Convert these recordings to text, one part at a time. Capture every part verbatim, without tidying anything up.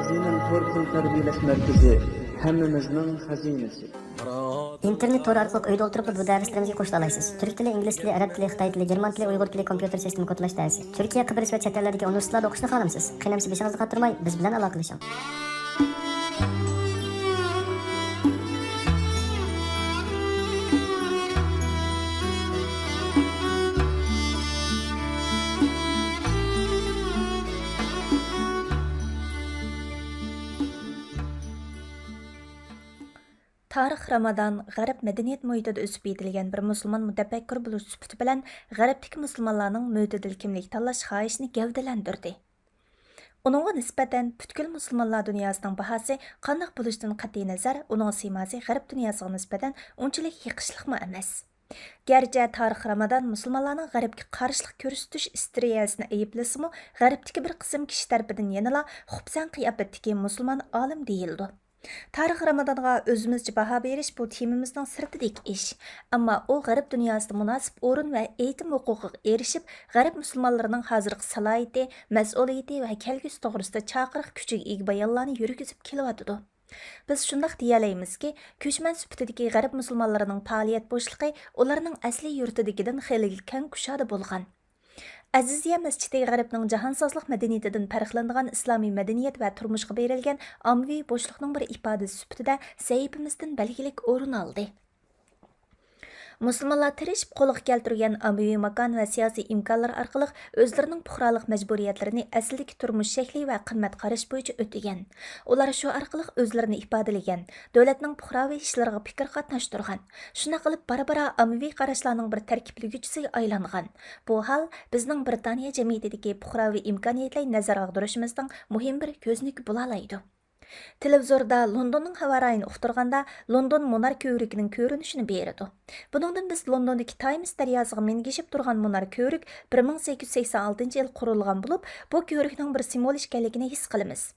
زېمىن تور پۇل تەربىيەلەش مەركىزى، ھەممىمىزنىڭ خەزىنىسى. ئىنتېرنېت تورى ئارقىلىق ئۆيدە ئولتۇرۇپلا بۇ دەرسلىرىمىزگە قوشۇلالايسىز. تۈرك تىلى، ئىنگلىز تىلى، ئەرەب تىلى، خىتاي تىلى، گېرمان تىلى، ئۇيغۇر تىلى، كومپيۇتېر سىستېما كودلاش دەرسى. تۈركىيە، قەبرىس ۋە چەت ئەللەردىكى ئۇنىۋېرسىتېتلاردا ئوقۇشنى خالامسىز؟ قېنى ئەمىسە بېشىڭىزنى قاتۇرماي، بىز بىلەن ئالاقىلىشىڭ. تارىخ رامادان غەرب مەدەنىيەت مۇھىتىدا ئۆسۈپ يېتىلگەن بىر مۇسۇلمان مۇتەپەككۇر بولۇش سۈپىتى بىلەن غەربتىكى مۇسۇلمانلارنىڭ مۆتىدىل كىملىك تاللاش خاھىشىنى گەۋدىلەندۈردى. ئۇنىڭغا نىسبەتەن پۈتكۈل مۇسۇلمانلار دۇنياسىنىڭ باھاسى قانداق بولۇشىدىن قەتئىينەزەر، ئۇنىڭ سىيماسى غەرب دۇنياسىغا نىسبەتەن ئۇنچىلىك يېقىشلىقمۇ ئەمەس. گەرچە تارىخ رامادان مۇسۇلمانلارنىڭ غەربكە قارشىلىق كۆرسىتىش ئىستېرىيەسىنى ئەيىبلىسىمۇ، غەربتىكى بىر قىسىم كىشى تەرىپىدىن يەنىلا خۇپسەن قىياپەتتىكى مۇسۇلمان ئالىم دېيىلىدۇ. تارىخ رامادانغا ئۆزىمىزچە باھا بېرىش بۇ تېمىمىزنىڭ سىرتىدىكى ئىش. ئەمما ئۇ غەرب دۇنياسىدا مۇناسىپ ئورۇن ۋە ئېيتىم ھوقۇقىغا ئېرىشىپ، غەرب مۇسۇلمانلىرىنىڭ ھازىرقى سالاھىيىتى، مەسئۇلىيىتى ۋە كەلگۈسى توغرىسىدا چاقىرىق كۈچىگە ئىگە بايانلارنى يۈرگۈزۈپ كېلىۋاتىدۇ. بىز شۇنداق دېيەلەيمىزكى، كۆچمەن سۈپىتىدىكى غەرب مۇسۇلمانلىرىنىڭ پائالىيەت بوشلۇقى ئۇلارنىڭ ئەسلى يۇرتىدىكىدىن خېلى كەڭ كۇشادە بولغان. ئەزىزىيە مەسچىتى غەربنىڭ جاھانسازلىق مەدەنىيىتىدىن پەرقلىنىدىغان ئىسلامىي مەدەنىيەت ۋە تۇرمۇشقا بېرىلگەن ئاممىۋى بوشلۇقنىڭ بىر ئىپادىسى سۈپىتىدە سەھىپىمىزدىن بەلگىلىك ئورۇن ئالدى. مۇسۇلمانلار تىرىشىپ قولغا كەلتۈرگەن ئاممىۋى ماكان ۋە سىياسىي ئىمكانلار ئارقىلىق ئۆزلىرىنىڭ پۇقرالىق مەجبۇرىيەتلىرىنى ئەسلىدىكى تۇرمۇش شەكلى ۋە قىممەت قارىشى بويىچە ئۆتىگەن. ئۇلار شۇ ئارقىلىق ئۆزلىرىنى ئىپادىلىگەن، دۆلەتنىڭ پۇقراۋى ئىشلىرىغا پىكىر قاتناشتۇرغان. شۇنداق قىلىپ بارا-بارا ئاممىۋى قاراشلارنىڭ بىر تەركىبلىگۈچىسىگە ئايلانغان. بۇ ھال بىزنىڭ برىتانىيە جەمئىيىتىدىكى پۇقراۋى ئىمكانىيەتلەر نەزەر ئاغدۇرۇشىمىزنىڭ مۇھىم بىر كۆزنىكى بولالايدۇ. تېلېۋىزوردا لوندوننىڭ ھاۋا رايىنى ئۇقتۇرغاندا، لوندون مۇنار كۆۋرۈكىنىڭ كۆرۈنۈشىنى بېرىدۇ. بۇنىڭدىن بىز لوندوندىكى تايمس دەرياسىغا مىنگىشىپ تۇرغان مۇنار كۆۋرۈك بىر مىڭ سەككىز يۈز سەكسەن ئالتىنچى يىل قۇرۇلغان بولۇپ، بۇ كۆۋرۈكنىڭ بىر سىمۋول ئىكەنلىكىنى ھېس قىلىمىز.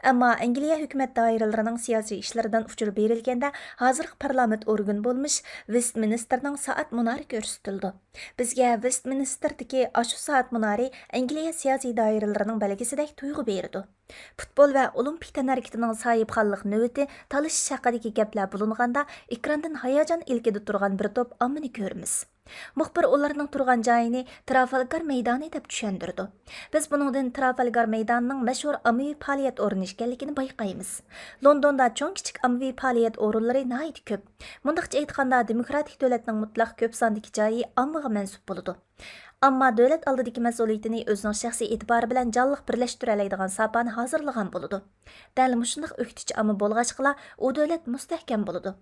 ئەمما ئەنگلىيە ھۆكۈمەت دائىرىلىرىنىڭ سىياسىي ئىشلىرىدىن ئۇچۇر بېرىلگەندە، ھازىرقى پارلامېنت ئورگىنى بولمىش ۋېستمىنستېرنىڭ سائەت مۇنارى كۆرسىتىلىدۇ. بىزگە ۋېستمىنستېردىكى ئاشۇ سائەت مۇنارى ئەنگلىيە سىياسىي دائىرىلىرىنىڭ بەلگىسىدەك تۇيغۇ بېرىدۇ. پۇتبول ۋە ئولىمپىك تەنھەرىكىتىنىڭ ساھىبخانلىق نۆۋىتى تالىشىش ھەققىدىكى گەپلەر بولۇنغاندا، ئېكراندىن ھاياجان ئىلكىدە تۇرغان بىر توپ ئاممىنى كۆرىمىز. مۇخبىر ئۇلارنىڭ تۇرغان جايىنى ترافالگار مەيدانى دەپ چۈشەندۈرىدۇ. بىز بۇنىڭدىن ترافالگار مەيدانىنىڭ مەشھۇر ئاممىۋى پائالىيەت ئورنى ئىكەنلىكىنى بايقايمىز. لوندوندا چوڭ-كىچىك ئاممىۋى پائالىيەت ئورۇنلىرى ناھايىتى كۆپ. مۇنداقچە ئېيتقاندا، دېموكراتىك دۆلەتنىڭ مۇتلەق كۆپ ساندىكى جايى ئاممىغا مەنسۇپ بولىدۇ. ئەمما دۆلەت ئالدىدىكى مەسئۇلىيىتىنى ئۆزىنىڭ شەخسىي ئېتىبارى بىلەن جانلىق بىرلەشتۈرەلەيدىغان ساپانى ھازىرلىغان بولىدۇ. دەل مۇشۇنداق ئۆكتىچى ئامما بولغاچقىلا، ئۇ دۆلەت مۇستەھكەم بولىدۇ.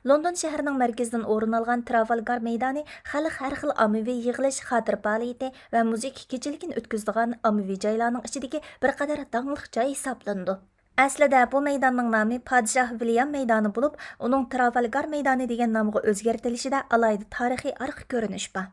لوندون شەھىرىنىڭ مەركىزىدىن ئورۇن ئالغان ترافالگار مەيدانى خەلق ھەر خىل ئاممىۋى يىغىلىش، خاتىرە پائالىيىتى ۋە مۇزىكا كېچىلىكىنى ئۆتكۈزىدىغان ئاممىۋى جايلارنىڭ ئىچىدىكى بىر قەدەر داڭلىق جاي ھېسابلىنىدۇ. ئەسلىدە بۇ مەيداننىڭ نامى پادىشاھ ۋىليام مەيدانى بولۇپ، ئۇنىڭ ترافالگار مەيدانى دېگەن نامغا ئۆزگەرتىلىشىدە ئالاھىدە تارىخىي ئارقا كۆرۈنۈش بار.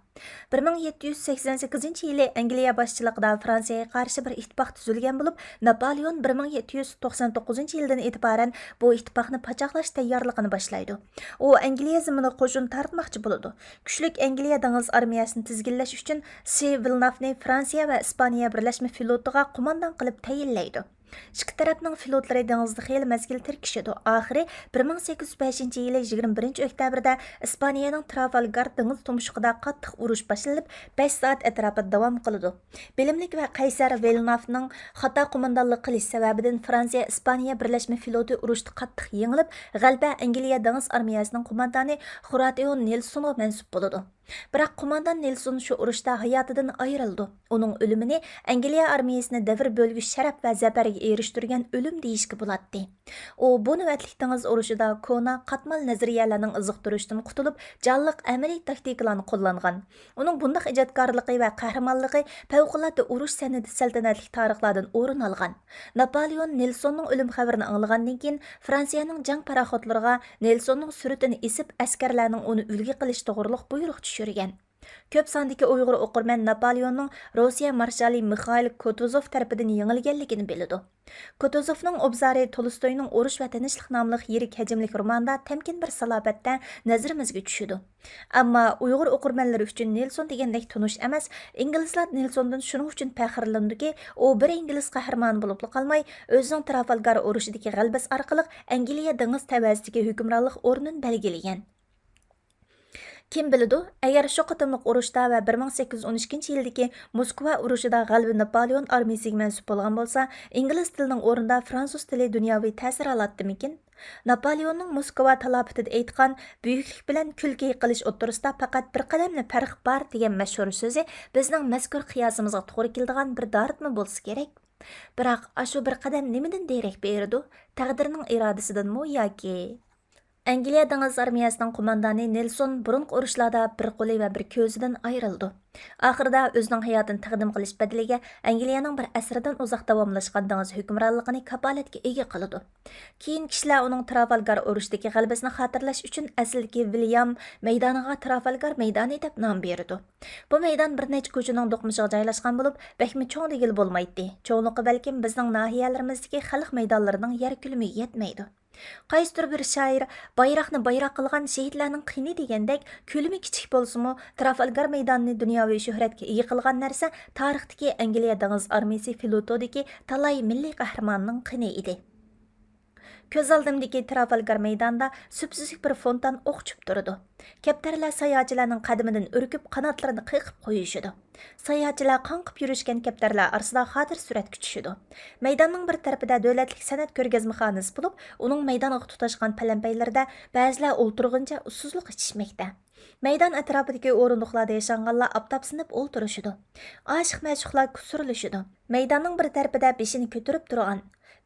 بىر مىڭ يەتتە يۈز سەكسەن سەككىزىنچى يىلى ئەنگلىيە باشچىلىقىدا فرانسىيەگە قارشى بىر ئىتتىپاق تۈزۈلگەن بولۇپ، ناپالېئون بىر مىڭ يەتتە يۈز توقسان توققۇزىنچى يىلدىن ئېتىبارەن بۇ ئىتتىپاقنى پاچاقلاش تەييارلىقىنى باشلايدۇ. ئۇ ئەنگلىيە زېمىنىغا قوشۇن تارتماقچى بولىدۇ. كۈچلۈك ئەنگلىيە دېڭىز ئارمىيەسىنى تىزگىنلەش ئۈچۈن سى ۋىلنافنى فرانسىيە ۋە ئىسپانىيە بىرلەشمە فلوتىغا قوماندان قىلىپ تەيىنلەيدۇ. ئىككى تەرەپنىڭ فلوتلىرى دېڭىزدا خېلى مەزگىل تىركىشىدۇ. ئاخىرى بىر مىڭ سەككىز يۈز بەشىنچى يىلى يىگىرمە بىرىنچى ئۆكتەبىردە ئىسپانىيەنىڭ ترافالگار دېڭىز تۇمشۇقىدا قاتتىق ئۇرۇش باشلىنىپ، بەش سائەت ئەتراپىدا داۋام قىلىدۇ. بىلىملىك ۋە قەيسەر ۋىلنافنىڭ خاتا قوماندانلىق قىلىش سەۋەبىدىن فرانسىيە ئىسپانىيە بىرلەشمە فلوتى ئۇرۇشتا قاتتىق يېڭىلىپ، غەلىبە ئەنگلىيە دېڭىز ئارمىيەسىنىڭ قوماندانى خوراتىئون نېلسونغا مەنسۇپ بولىدۇ. بىراق قوماندان نېلسون شۇ ئۇرۇشتا ھاياتىدىن ئايرىلىدۇ. ئۇنىڭ ئۆلۈمىنى ئەنگلىيە ئارمىيەسىنى دەۋر بۆلگۈچ شەرەپ ۋە زەپەرگە ئېرىشتۈرگەن ئۆلۈم دېيىشكە بولاتتى. ئۇ بۇ نۆۋەتلىك دېڭىز ئۇرۇشىدا كونا قاتمال نەزەرىيەلەرنىڭ ئىزىغا تۈرۈشتىن قۇتۇلۇپ، جانلىق ئەمەلىي تاكتىكىلارنى قوللانغان. ئۇنىڭ بۇنداق ئىجادكارلىقى ۋە قەھرىمانلىقى پەۋقۇلئاددە ئۇرۇش سەنئىتى سەلتەنەتلىك تارىخلاردىن ئورۇن ئالغان. ناپالېئون نېلسوننىڭ ئۆلۈم خەۋىرىنى ئاڭلىغاندىن كېيىن، فرانسىيەنىڭ جەڭ پاراخوتلىرىغا نېلسوننىڭ سۈرىتىنى ئېسىپ، ئەسكەرلەرنىڭ ئۇنى ئۈلگە قىلىش توغرۇلۇق بۇيرۇق چۈشۈرگەن. كۆپ ساندىكى ئۇيغۇر ئوقۇرمەن ناپالېئوننىڭ روسىيە مارشالى مىخائىل كوتۇزوف تەرىپىدىن يېڭىلگەنلىكىنى بىلىدۇ. كوتۇزوفنىڭ ئوبزورى تولستوينىڭ ئۇرۇش ۋە تىنچلىق ناملىق يىرىك ھەجىملىك روماندا تەمكىن بىر سالاپەتتە نەزىرىمىزگە چۈشىدۇ. ئەمما ئۇيغۇر ئوقۇرمەنلىرى ئۈچۈن نېلسون دېگەندەك تونۇش ئەمەس، ئىنگلىزلار نېلسوندىن شۇنىڭ ئۈچۈن پەخىرلىنىدۇكى، ئۇ بىر ئىنگلىز قەھرىمانى بولۇپلا قالماي، ئۆزىنىڭ ترافالگار ئۇرۇشىدىكى غەلىبىسى ئارقىلىق ئەنگلىيە دېڭىز تەۋەسىدىكى ھۆكۈمرانلىق ئورنىنى بەلگىلىگەن. كىم بىلىدۇ، ئەگەر شۇ قېتىملىق ئۇرۇشتا ۋە بىر مىڭ سەككىز يۈز ئون ئىككىنچى يىلدىكى موسكۋا ئۇرۇشىدا غەلىبە ناپالېئون ئارمىيىسىگە مەنسۇپ بولغان بولسا، ئىنگلىز تىلىنىڭ ئورنىدا فرانسۇز تىلى دۇنياۋى تەسىر ئالاتتىمىكىن؟ ناپالېئوننىڭ موسكۋا تالاپىتىدە ئېيتقان «بۈيۈكلۈك بىلەن كۈلكە قىلىش ئوتتۇرىسىدا پەقەت بىر قەدەملا پەرق بار» دېگەن مەشھۇر سۆزى بىزنىڭ مەزكۇر قىياسىمىزغا توغرا كېلىدىغان بىر دارىتما بولسا كېرەك. بىراق، ئاشۇ بىر قەدەم نېمىدىن دېرەك بېرىدۇ؟ تەقدىرنىڭ ئىرادىسىدىنمۇ ياكى؟ ئەنگلىيە دېڭىز ئارمىيەسىنىڭ قوماندانى نېلسون بۇرۇنقى ئۇرۇشلاردا بىر قولى ۋە بىر كۆزىدىن ئايرىلىدۇ. ئاخىرىدا ئۆزىنىڭ ھاياتىنى تەقدىم قىلىش بەدىلىگە ئەنگلىيەنىڭ بىر ئەسىردىن ئۇزاق داۋاملاشقان دېڭىز ھۆكۈمرانلىقىنى كاپالەتكە ئىگە قىلىدۇ. كېيىن كىشىلەر ئۇنىڭ ترافالگار ئۇرۇشىدىكى غەلىبىسىنى خاتىرىلەش ئۈچۈن ئەسلىدىكى ۋىليام مەيدانىغا ترافالگار مەيدانى دەپ نام بېرىدۇ. بۇ مەيدان بىر نەچچە كوچىنىڭ دوقمۇشىغا جايلاشقان بولۇپ، بەكمۇ چوڭ دېگىلى بولمايتتى. چوڭلۇقى بەلكىم بىزنىڭ ناھىيەلىرىمىزدىكى خەلق مەيدانلىرىنىڭ يەر كۆلىمىگە يەتمەيدۇ. قايسىدۇر بىر شائىر «بايراقنى بايراق قىلغان شېھىتلەرنىڭ قېنى» دېگەندەك، كۆلىمى كىچىك بولسىمۇ، ترافالگار مەيدانىنى دۇنياۋى شۆھرەتكە ئىگە قىلغان نەرسە تارىختىكى ئەنگلىيە دېڭىز ئارمىيىسى فلوتىدىكى تالاي مىللىي قەھرىماننىڭ قېنى ئىدى. كۆز ئالدىمدىكى ترافالگار مەيدانىدا سۈپسۈزۈك بىر فونتان ئوق ئۇچۇپ تۇرىدۇ. كەپتەرلەر ساياھەتچىلەرنىڭ قەدىمىدىن ئۈركۈپ، قاناتلىرىنى قېقىپ قويۇشىدۇ. ساياھەتچىلەر قاڭقىپ يۈرۈشكەن كەپتەرلەر ئارىسىدا خاتىرە سۈرەتكە چۈشىدۇ. مەيداننىڭ بىر تەرىپىدە دۆلەتلىك سەنئەت كۆرگەزمىخانىسى بولۇپ، ئۇنىڭ مەيدانغا تۇتاشقان پەلەمپەيلىرىدە بەزىلەر ئولتۇرغىنىچە ئۇسسۇزلۇق ئىچىشمەكتە. مەيدان ئەتراپىدىكى ئورۇندۇقلاردا ياشانغانلار ئاپتاپسىنىپ ئولتۇرۇشىدۇ. ئاشىق-مەشۇقلار كۇسۇرلىشىدۇ. مەيداننىڭ بىر تەرىپىدە بېشىنى كۆتۈرۈپ تۇرغان،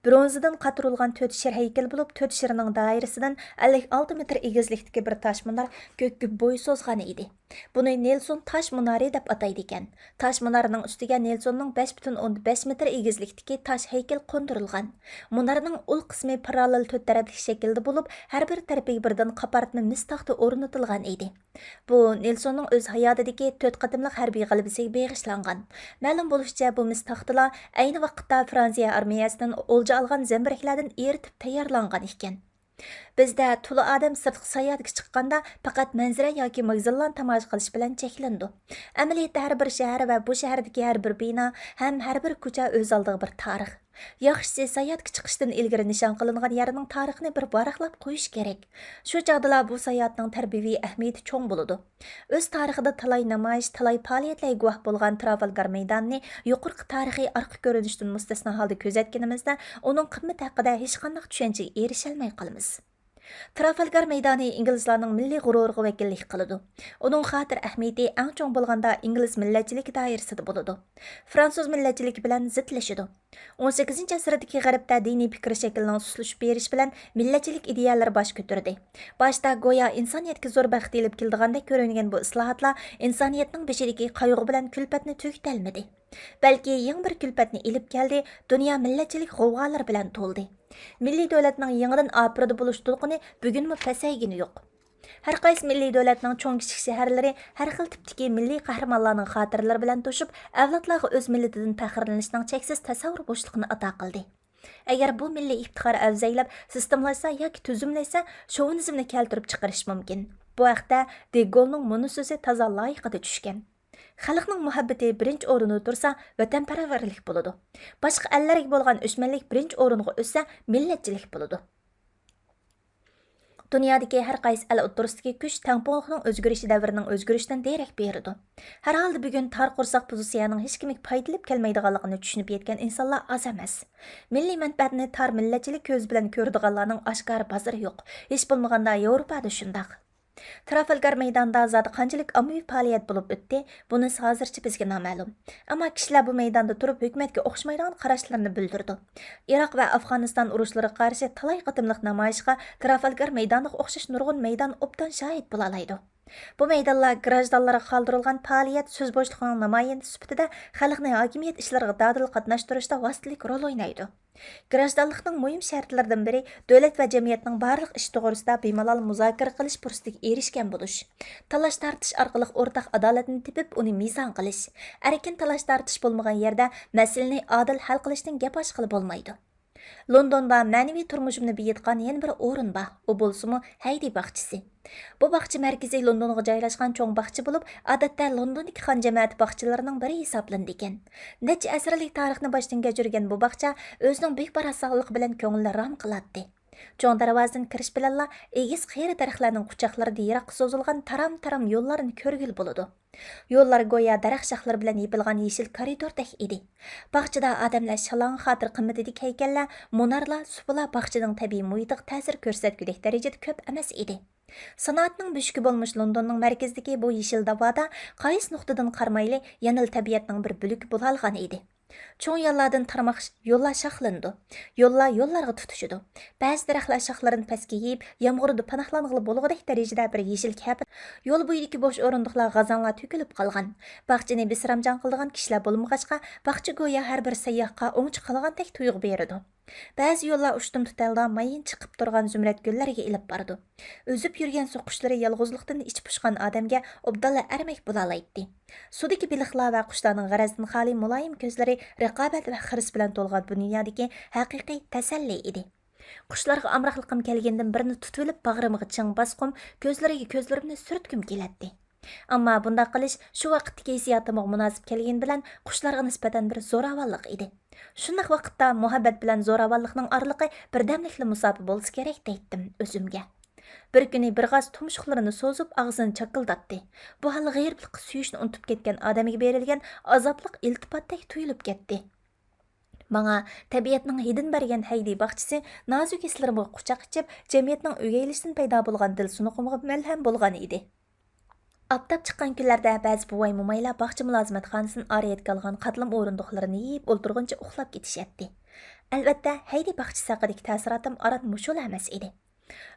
برونزىدىن قاتۇرۇلغان تۆت شىر ھەيكىلى بولۇپ، تۆت شىرنىڭ دائىرىسىدىن ئەللىك ئالتە مېتىر ئېگىزلىكتىكى بىر تاش مۇنار كۆككە بوي سوزغان ئىدى. بۇنى نېلسون تاش مۇنارى دەپ ئاتايدىكەن. تاش مۇنارنىڭ ئۈستىگە نېلسوننىڭ بەش پۈتۈن ئوندىن بەش مېتىر ئېگىزلىكتىكى تاش ھەيكەل قوندۇرۇلغان. مۇنارنىڭ ئۇل قىسمى پاراللېل تۆت تەرەپلىك شەكىلدە بولۇپ، ھەر بىر تەرىپىگە بىردىن قاپارتما مىس تاختا ئورنىتىلغان ئىدى. بۇ نېلسوننىڭ ئۆز ھاياتىدىكى تۆت قېتىملىق ھەربىي غەلىبىسىگە بېغىشلانغان. مەلۇم بولۇشىچە، بۇ مىس تاختىلار ئەينى ۋاقىتتا فرانسىيە ئارمىيەسىدىن ئولجا ئالغان زەمبىرەكلەردىن ئېرىتىپ تەييارلانغان ئىكەن. بىزدە تولا ئادەم سىرتقا ساياھەتكە چىققاندا پەقەت مەنزىرە ياكى ماگىزىنلارنى تاماشا قىلىش بىلەن چەكلىنىدۇ. ئەمەلىيەتتە ھەر بىر شەھەر ۋە بۇ شەھەردىكى ھەر بىر بىنا ھەم ھەر بىر كوچا ئۆز ئالدىغا بىر تارىخ. ياخشىسى، ساياھەتكە چىقىشتىن ئىلگىرى نىشان قىلىنغان يەرنىڭ تارىخىنى بىر ۋاراقلاپ قويۇش كېرەك. شۇ چاغدىلا بۇ ساياھەتنىڭ تەربىيىۋى ئەھمىيىتى چوڭ بولىدۇ. ئۆز تارىخىدا تالاي نامايىش، تالاي پائالىيەتلەرگە گۇۋاھ بولغان ترافالگار مەيدانىنى يۇقىرىقى تارىخىي ئارقا كۆرۈنۈشتىن مۇستەسنا ھالدا كۆزەتكىنىمىزدە، ئۇنىڭ قىممىتى ھەققىدە ھېچقانداق چۈشەنچىگە ئېرىشەلمەي قالىمىز. ترافالگار مەيدانى ئىنگلىزلارنىڭ مىللىي غۇرۇرىغا ۋەكىللىك قىلىدۇ. ئۇنىڭ خاتىرە ئەھمىيىتى ئەڭ چوڭ بولغاندا ئىنگلىز مىللەتچىلىكى دائىرىسىدە بولىدۇ. فرانسۇز مىللەتچىلىكى بىلەن زىتلىشىدۇ. ئون سەككىزىنچى ئەسىردىكى غەربتە دىنىي پىكىر شەكلىنىڭ سۇسلىشىپ بېرىشى بىلەن مىللەتچىلىك ئىدىيەلىرى باش كۆتۈردى. باشتا گويا ئىنسانىيەتكە زور بەخت ئېلىپ كېلىدىغاندەك كۆرۈنگەن بۇ ئىسلاھاتلار ئىنسانىيەتنىڭ بېشىدىكى قايغۇ بىلەن كۈلپەتنى تۈگىتەلمىدى. بەلكى يېڭى بىر كۈلپەتنى ئېلىپ كەلدى، دۇنيا مىللەتچىلىك غوۋغالىرى بىلەن تولدى. مىللىي دۆلەتنىڭ يېڭىدىن ئاپىرىدە بولۇش دولقۇنى بۈگۈنمۇ پەسەيگىنى يوق. ھەر قايسى مىللىي دۆلەتنىڭ چوڭ كىچىك شەھەرلىرى ھەر خىل تىپتىكى مىللىي قەھرىمانلارنىڭ خاتىرىلىرى بىلەن توشۇپ، ئەۋلادلارغا ئۆز مىللىتىدىن پەخىرلىنىشنىڭ چەكسىز تەسەۋۋۇر بوشلۇقىنى ئاتا قىلدى. ئەگەر بۇ مىللىي ئىپتىخار ئەۋزەيلەپ سىستېمىلاشسا ياكى تۈزۈملەشسە، شوۋىنىزمنى كەلتۈرۈپ چىقىرىشى مۇمكىن. بۇ ھەقتە دې گولنىڭ مۇنۇ سۆزى تازا لايىقىدا چۈشكەن. خەلقنىڭ مۇھەببىتى بىرىنچى ئورۇندا تۇرسا، ۋەتەنپەرۋەرلىك بولىدۇ. باشقا ئەللەرگە بولغان ئۆچمەنلىك بىرىنچى ئورۇنغا ئۆتسە، مىللەتچىلىك بولىدۇ. دۇنيادىكى ھەر قايسى ئەل ئوتتۇرىسىدىكى كۈچ تەڭپۇڭلۇقنىڭ ئۆزگىرىشى دەۋرىنىڭ ئۆزگىرىشىدىن دېرەك بېرىدۇ. ھەر ھالدا بۈگۈن تار قورساق پوزىتسىيەنىڭ ھېچكىمگە پايدا ئېلىپ كەلمەيدىغانلىقىنى چۈشىنىپ يەتكەن ئىنسانلار ئاز ئەمەس. مىللىي مەنپەئەتنى تار مىللەتچىلىك كۆزى بىلەن كۆرىدىغانلارنىڭ ئاشكارا بازىرى يوق. ھېچ بولمىغاندا ياۋروپادا شۇنداق. ترافالگار مەيدانىدا زادى قانچىلىك ئاممىۋى پائالىيەت بولۇپ ئۆتتى، بۇنىسى ھازىرچە بىزگە نامەلۇم. ئەمما كىشىلەر بۇ مەيداندا تۇرۇپ ھۆكۈمەتكە ئوخشىمايدىغان قاراشلىرىنى بىلدۈرىدۇ. ئىراق ۋە ئافغانىستان ئۇرۇشلىرىغا قارشى تالاي قېتىملىق نامايىشقا ترافالگار مەيدانىغا ئوخشاش نۇرغۇن مەيدان ئوبدان شاھىت بولالايدۇ. بۇ مەيدانلار گراژدانلارغا قالدۇرۇلغان پائالىيەت سۆز بوشلۇقىنىڭ نامايەندىسى سۈپىتىدە خەلقنى ھاكىمىيەت ئىشلىرىغا دادىل قاتناشتۇرۇشتا ۋاسىتىلىك رول ئوينايدۇ. گىراژدانلىقنىڭ مۇھىم شەرتلىرىدىن بىرى دۆلەت ۋە جەمئىيەتنىڭ بارلىق ئىش توغرىسىدا بىمالال مۇزاكىرە قىلىش پۇرسىتىگە ئېرىشكەن بولۇش. تالاش تارتىش ئارقىلىق ئورتاق ئادالەتنى تېپىپ، ئۇنى مىزان قىلىش. ئەركىن تالاش تارتىش بولمىغان يەردە مەسىلىنى ئادىل ھەل قىلىشتىن گەپ ئاچقىلى بولمايدۇ. لوندوندا مەنىۋى تۇرمۇشۇمنى بېيىتقان يەنە بىر ئورۇن بار، ئۇ بولسىمۇ ھەيدى باغچىسى. بۇ باغچە مەركىزى لوندونغا جايلاشقان چوڭ باغچە بولۇپ، ئادەتتە لوندوندىكى خان جەمەتى باغچىلىرىنىڭ بىرى ھېسابلىنىدىكەن. نەچچە ئەسىرلىك تارىخنى باشتىن كەچۈرگەن بۇ باغچە ئۆزىنىڭ بۈك-باراسانلىقى بىلەن كۆڭۈلنى رام قىلاتتى. چوڭ دەرۋازىدىن كىرىش بىلەنلا ئېگىز قېرى دەرەخلەرنىڭ قۇچاقلىرىدا يىراققا سوزۇلغان تارام-تارام يوللارنى كۆرگىلى بولىدۇ. يوللار گويا دەرەخ شاخلىرى بىلەن يېپىلغان يېشىل كارىدوردەك ئىدى. باغچىدا ئادەملەر، شالاڭ خاتىرە قىممىتىدىكى ھەيكەللەر، مۇنارلار، سۇپىلار باغچىنىڭ تەبىئىي مۇھىتىغا تەسىر كۆرسەتكۈدەك دەرىجىدە كۆپ ئەمەس ئىدى. سانائەتنىڭ بۆشۈكى بولمىش لوندوننىڭ مەركىزىدىكى بۇ يېشىل داۋادا قايسى نۇقتىدىن قارىمايلى، يەنىلا تەبىئەتنىڭ بىر بۆلىكى بولالىغان ئىدى. چوڭ يوللاردىن تارماق ش-، يوللار شاخلىنىدۇ. يوللار يوللارغا تۇتىشىدۇ. بەزى دەرەخلەر شاخلىرىنى پەسكە يېيىپ، يامغۇردا پاناھلانغىلى بولغۇدەك دەرىجىدە بىر يېشىل كەپىن. يول بويىدىكى بوش ئورۇندۇقلار، غازاڭلار تۆكۈلۈپ قالغان. باغچىنى بىسرامجان قىلىدىغان كىشىلەر بولمىغاچقا، باغچە گويا ھەر بىر سەيياھقا ئوڭچە قىلغاندەك تۇيغۇ بېرىدۇ. بەزى يوللار ئۇشتۇمتۇت ھالدا مايىن چىقىپ تۇرغان زۇمرەت گۈللەرگە ئېلىپ بارىدۇ. ئۈزۈپ يۈرگەن سۇ قۇشلىرى يالغۇزلۇقتىن ئىچى پۇشقان ئادەمگە ئوبدانلا ئەرمەك بولالايتتى. سۇدىكى بېلىقلار ۋە قۇشلارنىڭ غەرەزدىن خالىي مۇلايىم كۆزلىرى رىقابەت ۋە خىرىس بىلەن تولغان بۇ دۇنيادىكى ھەقىقىي تەسەللى ئىدى. قۇشلارغا ئامراقلىقىم كەلگەندىن بىرنى تۇتۇۋېلىپ باغرىمغا چىڭ باسقۇم، كۆزلىرىگە كۆزلىرىمنى سۈرتكۈم كېلەتتى. ئەمما بۇنداق قىلىش شۇ ۋاقىتتىكى ھېسسىياتىمغا مۇناسىپ كەلگىنى بىلەن قۇشلارغا نىسبەتەن بىر زوراۋانلىق ئىدى. شۇنداق ۋاقىتتا مۇھەببەت بىلەن زوراۋانلىقنىڭ ئارىلىقى بىردەملىكلا مۇساپە بولسا كېرەك دەيتتىم ئۆزۈمگە. بىر كۈنى بىر غاز تۇمشۇقلىرىنى سوزۇپ ئاغزىنى چاكىلداتتى. بۇ ھال غېرىبلىققا سۆيۈشنى ئۇنتۇپ كەتكەن ئادەمگە بېرىلگەن ئازابلىق ئىلتىپاتتەك تۇيۇلۇپ كەتتى. ماڭا تەبىئەتنىڭ ھىدىنى بەرگەن ھەيدى باغچىسى نازۇك ھېسلىرىمغا قۇچاق ئېچىپ، جەمئىيەتنىڭ ئۆگەيلىشىدىن پەيدا بولغان دىلسۇنۇقۇمغا مەلھەم بولغان ئىدى. ئاپتاپ چىققان كۈنلەردە بەزى بوۋاي-مومايلار باغچە مۇلازىمەتخانىسىدىن ئارىيەتكە ئالغان قاتلىما ئورۇندۇقلىرىنى يېيىپ ئولتۇرغىنىچە ئۇخلاپ كېتىشەتتى. ئەلۋەتتە، ھەيدى باغچىسى ھەققىدىكى تەسىراتىم ئاران مۇشۇلا ئەمەس ئىدى.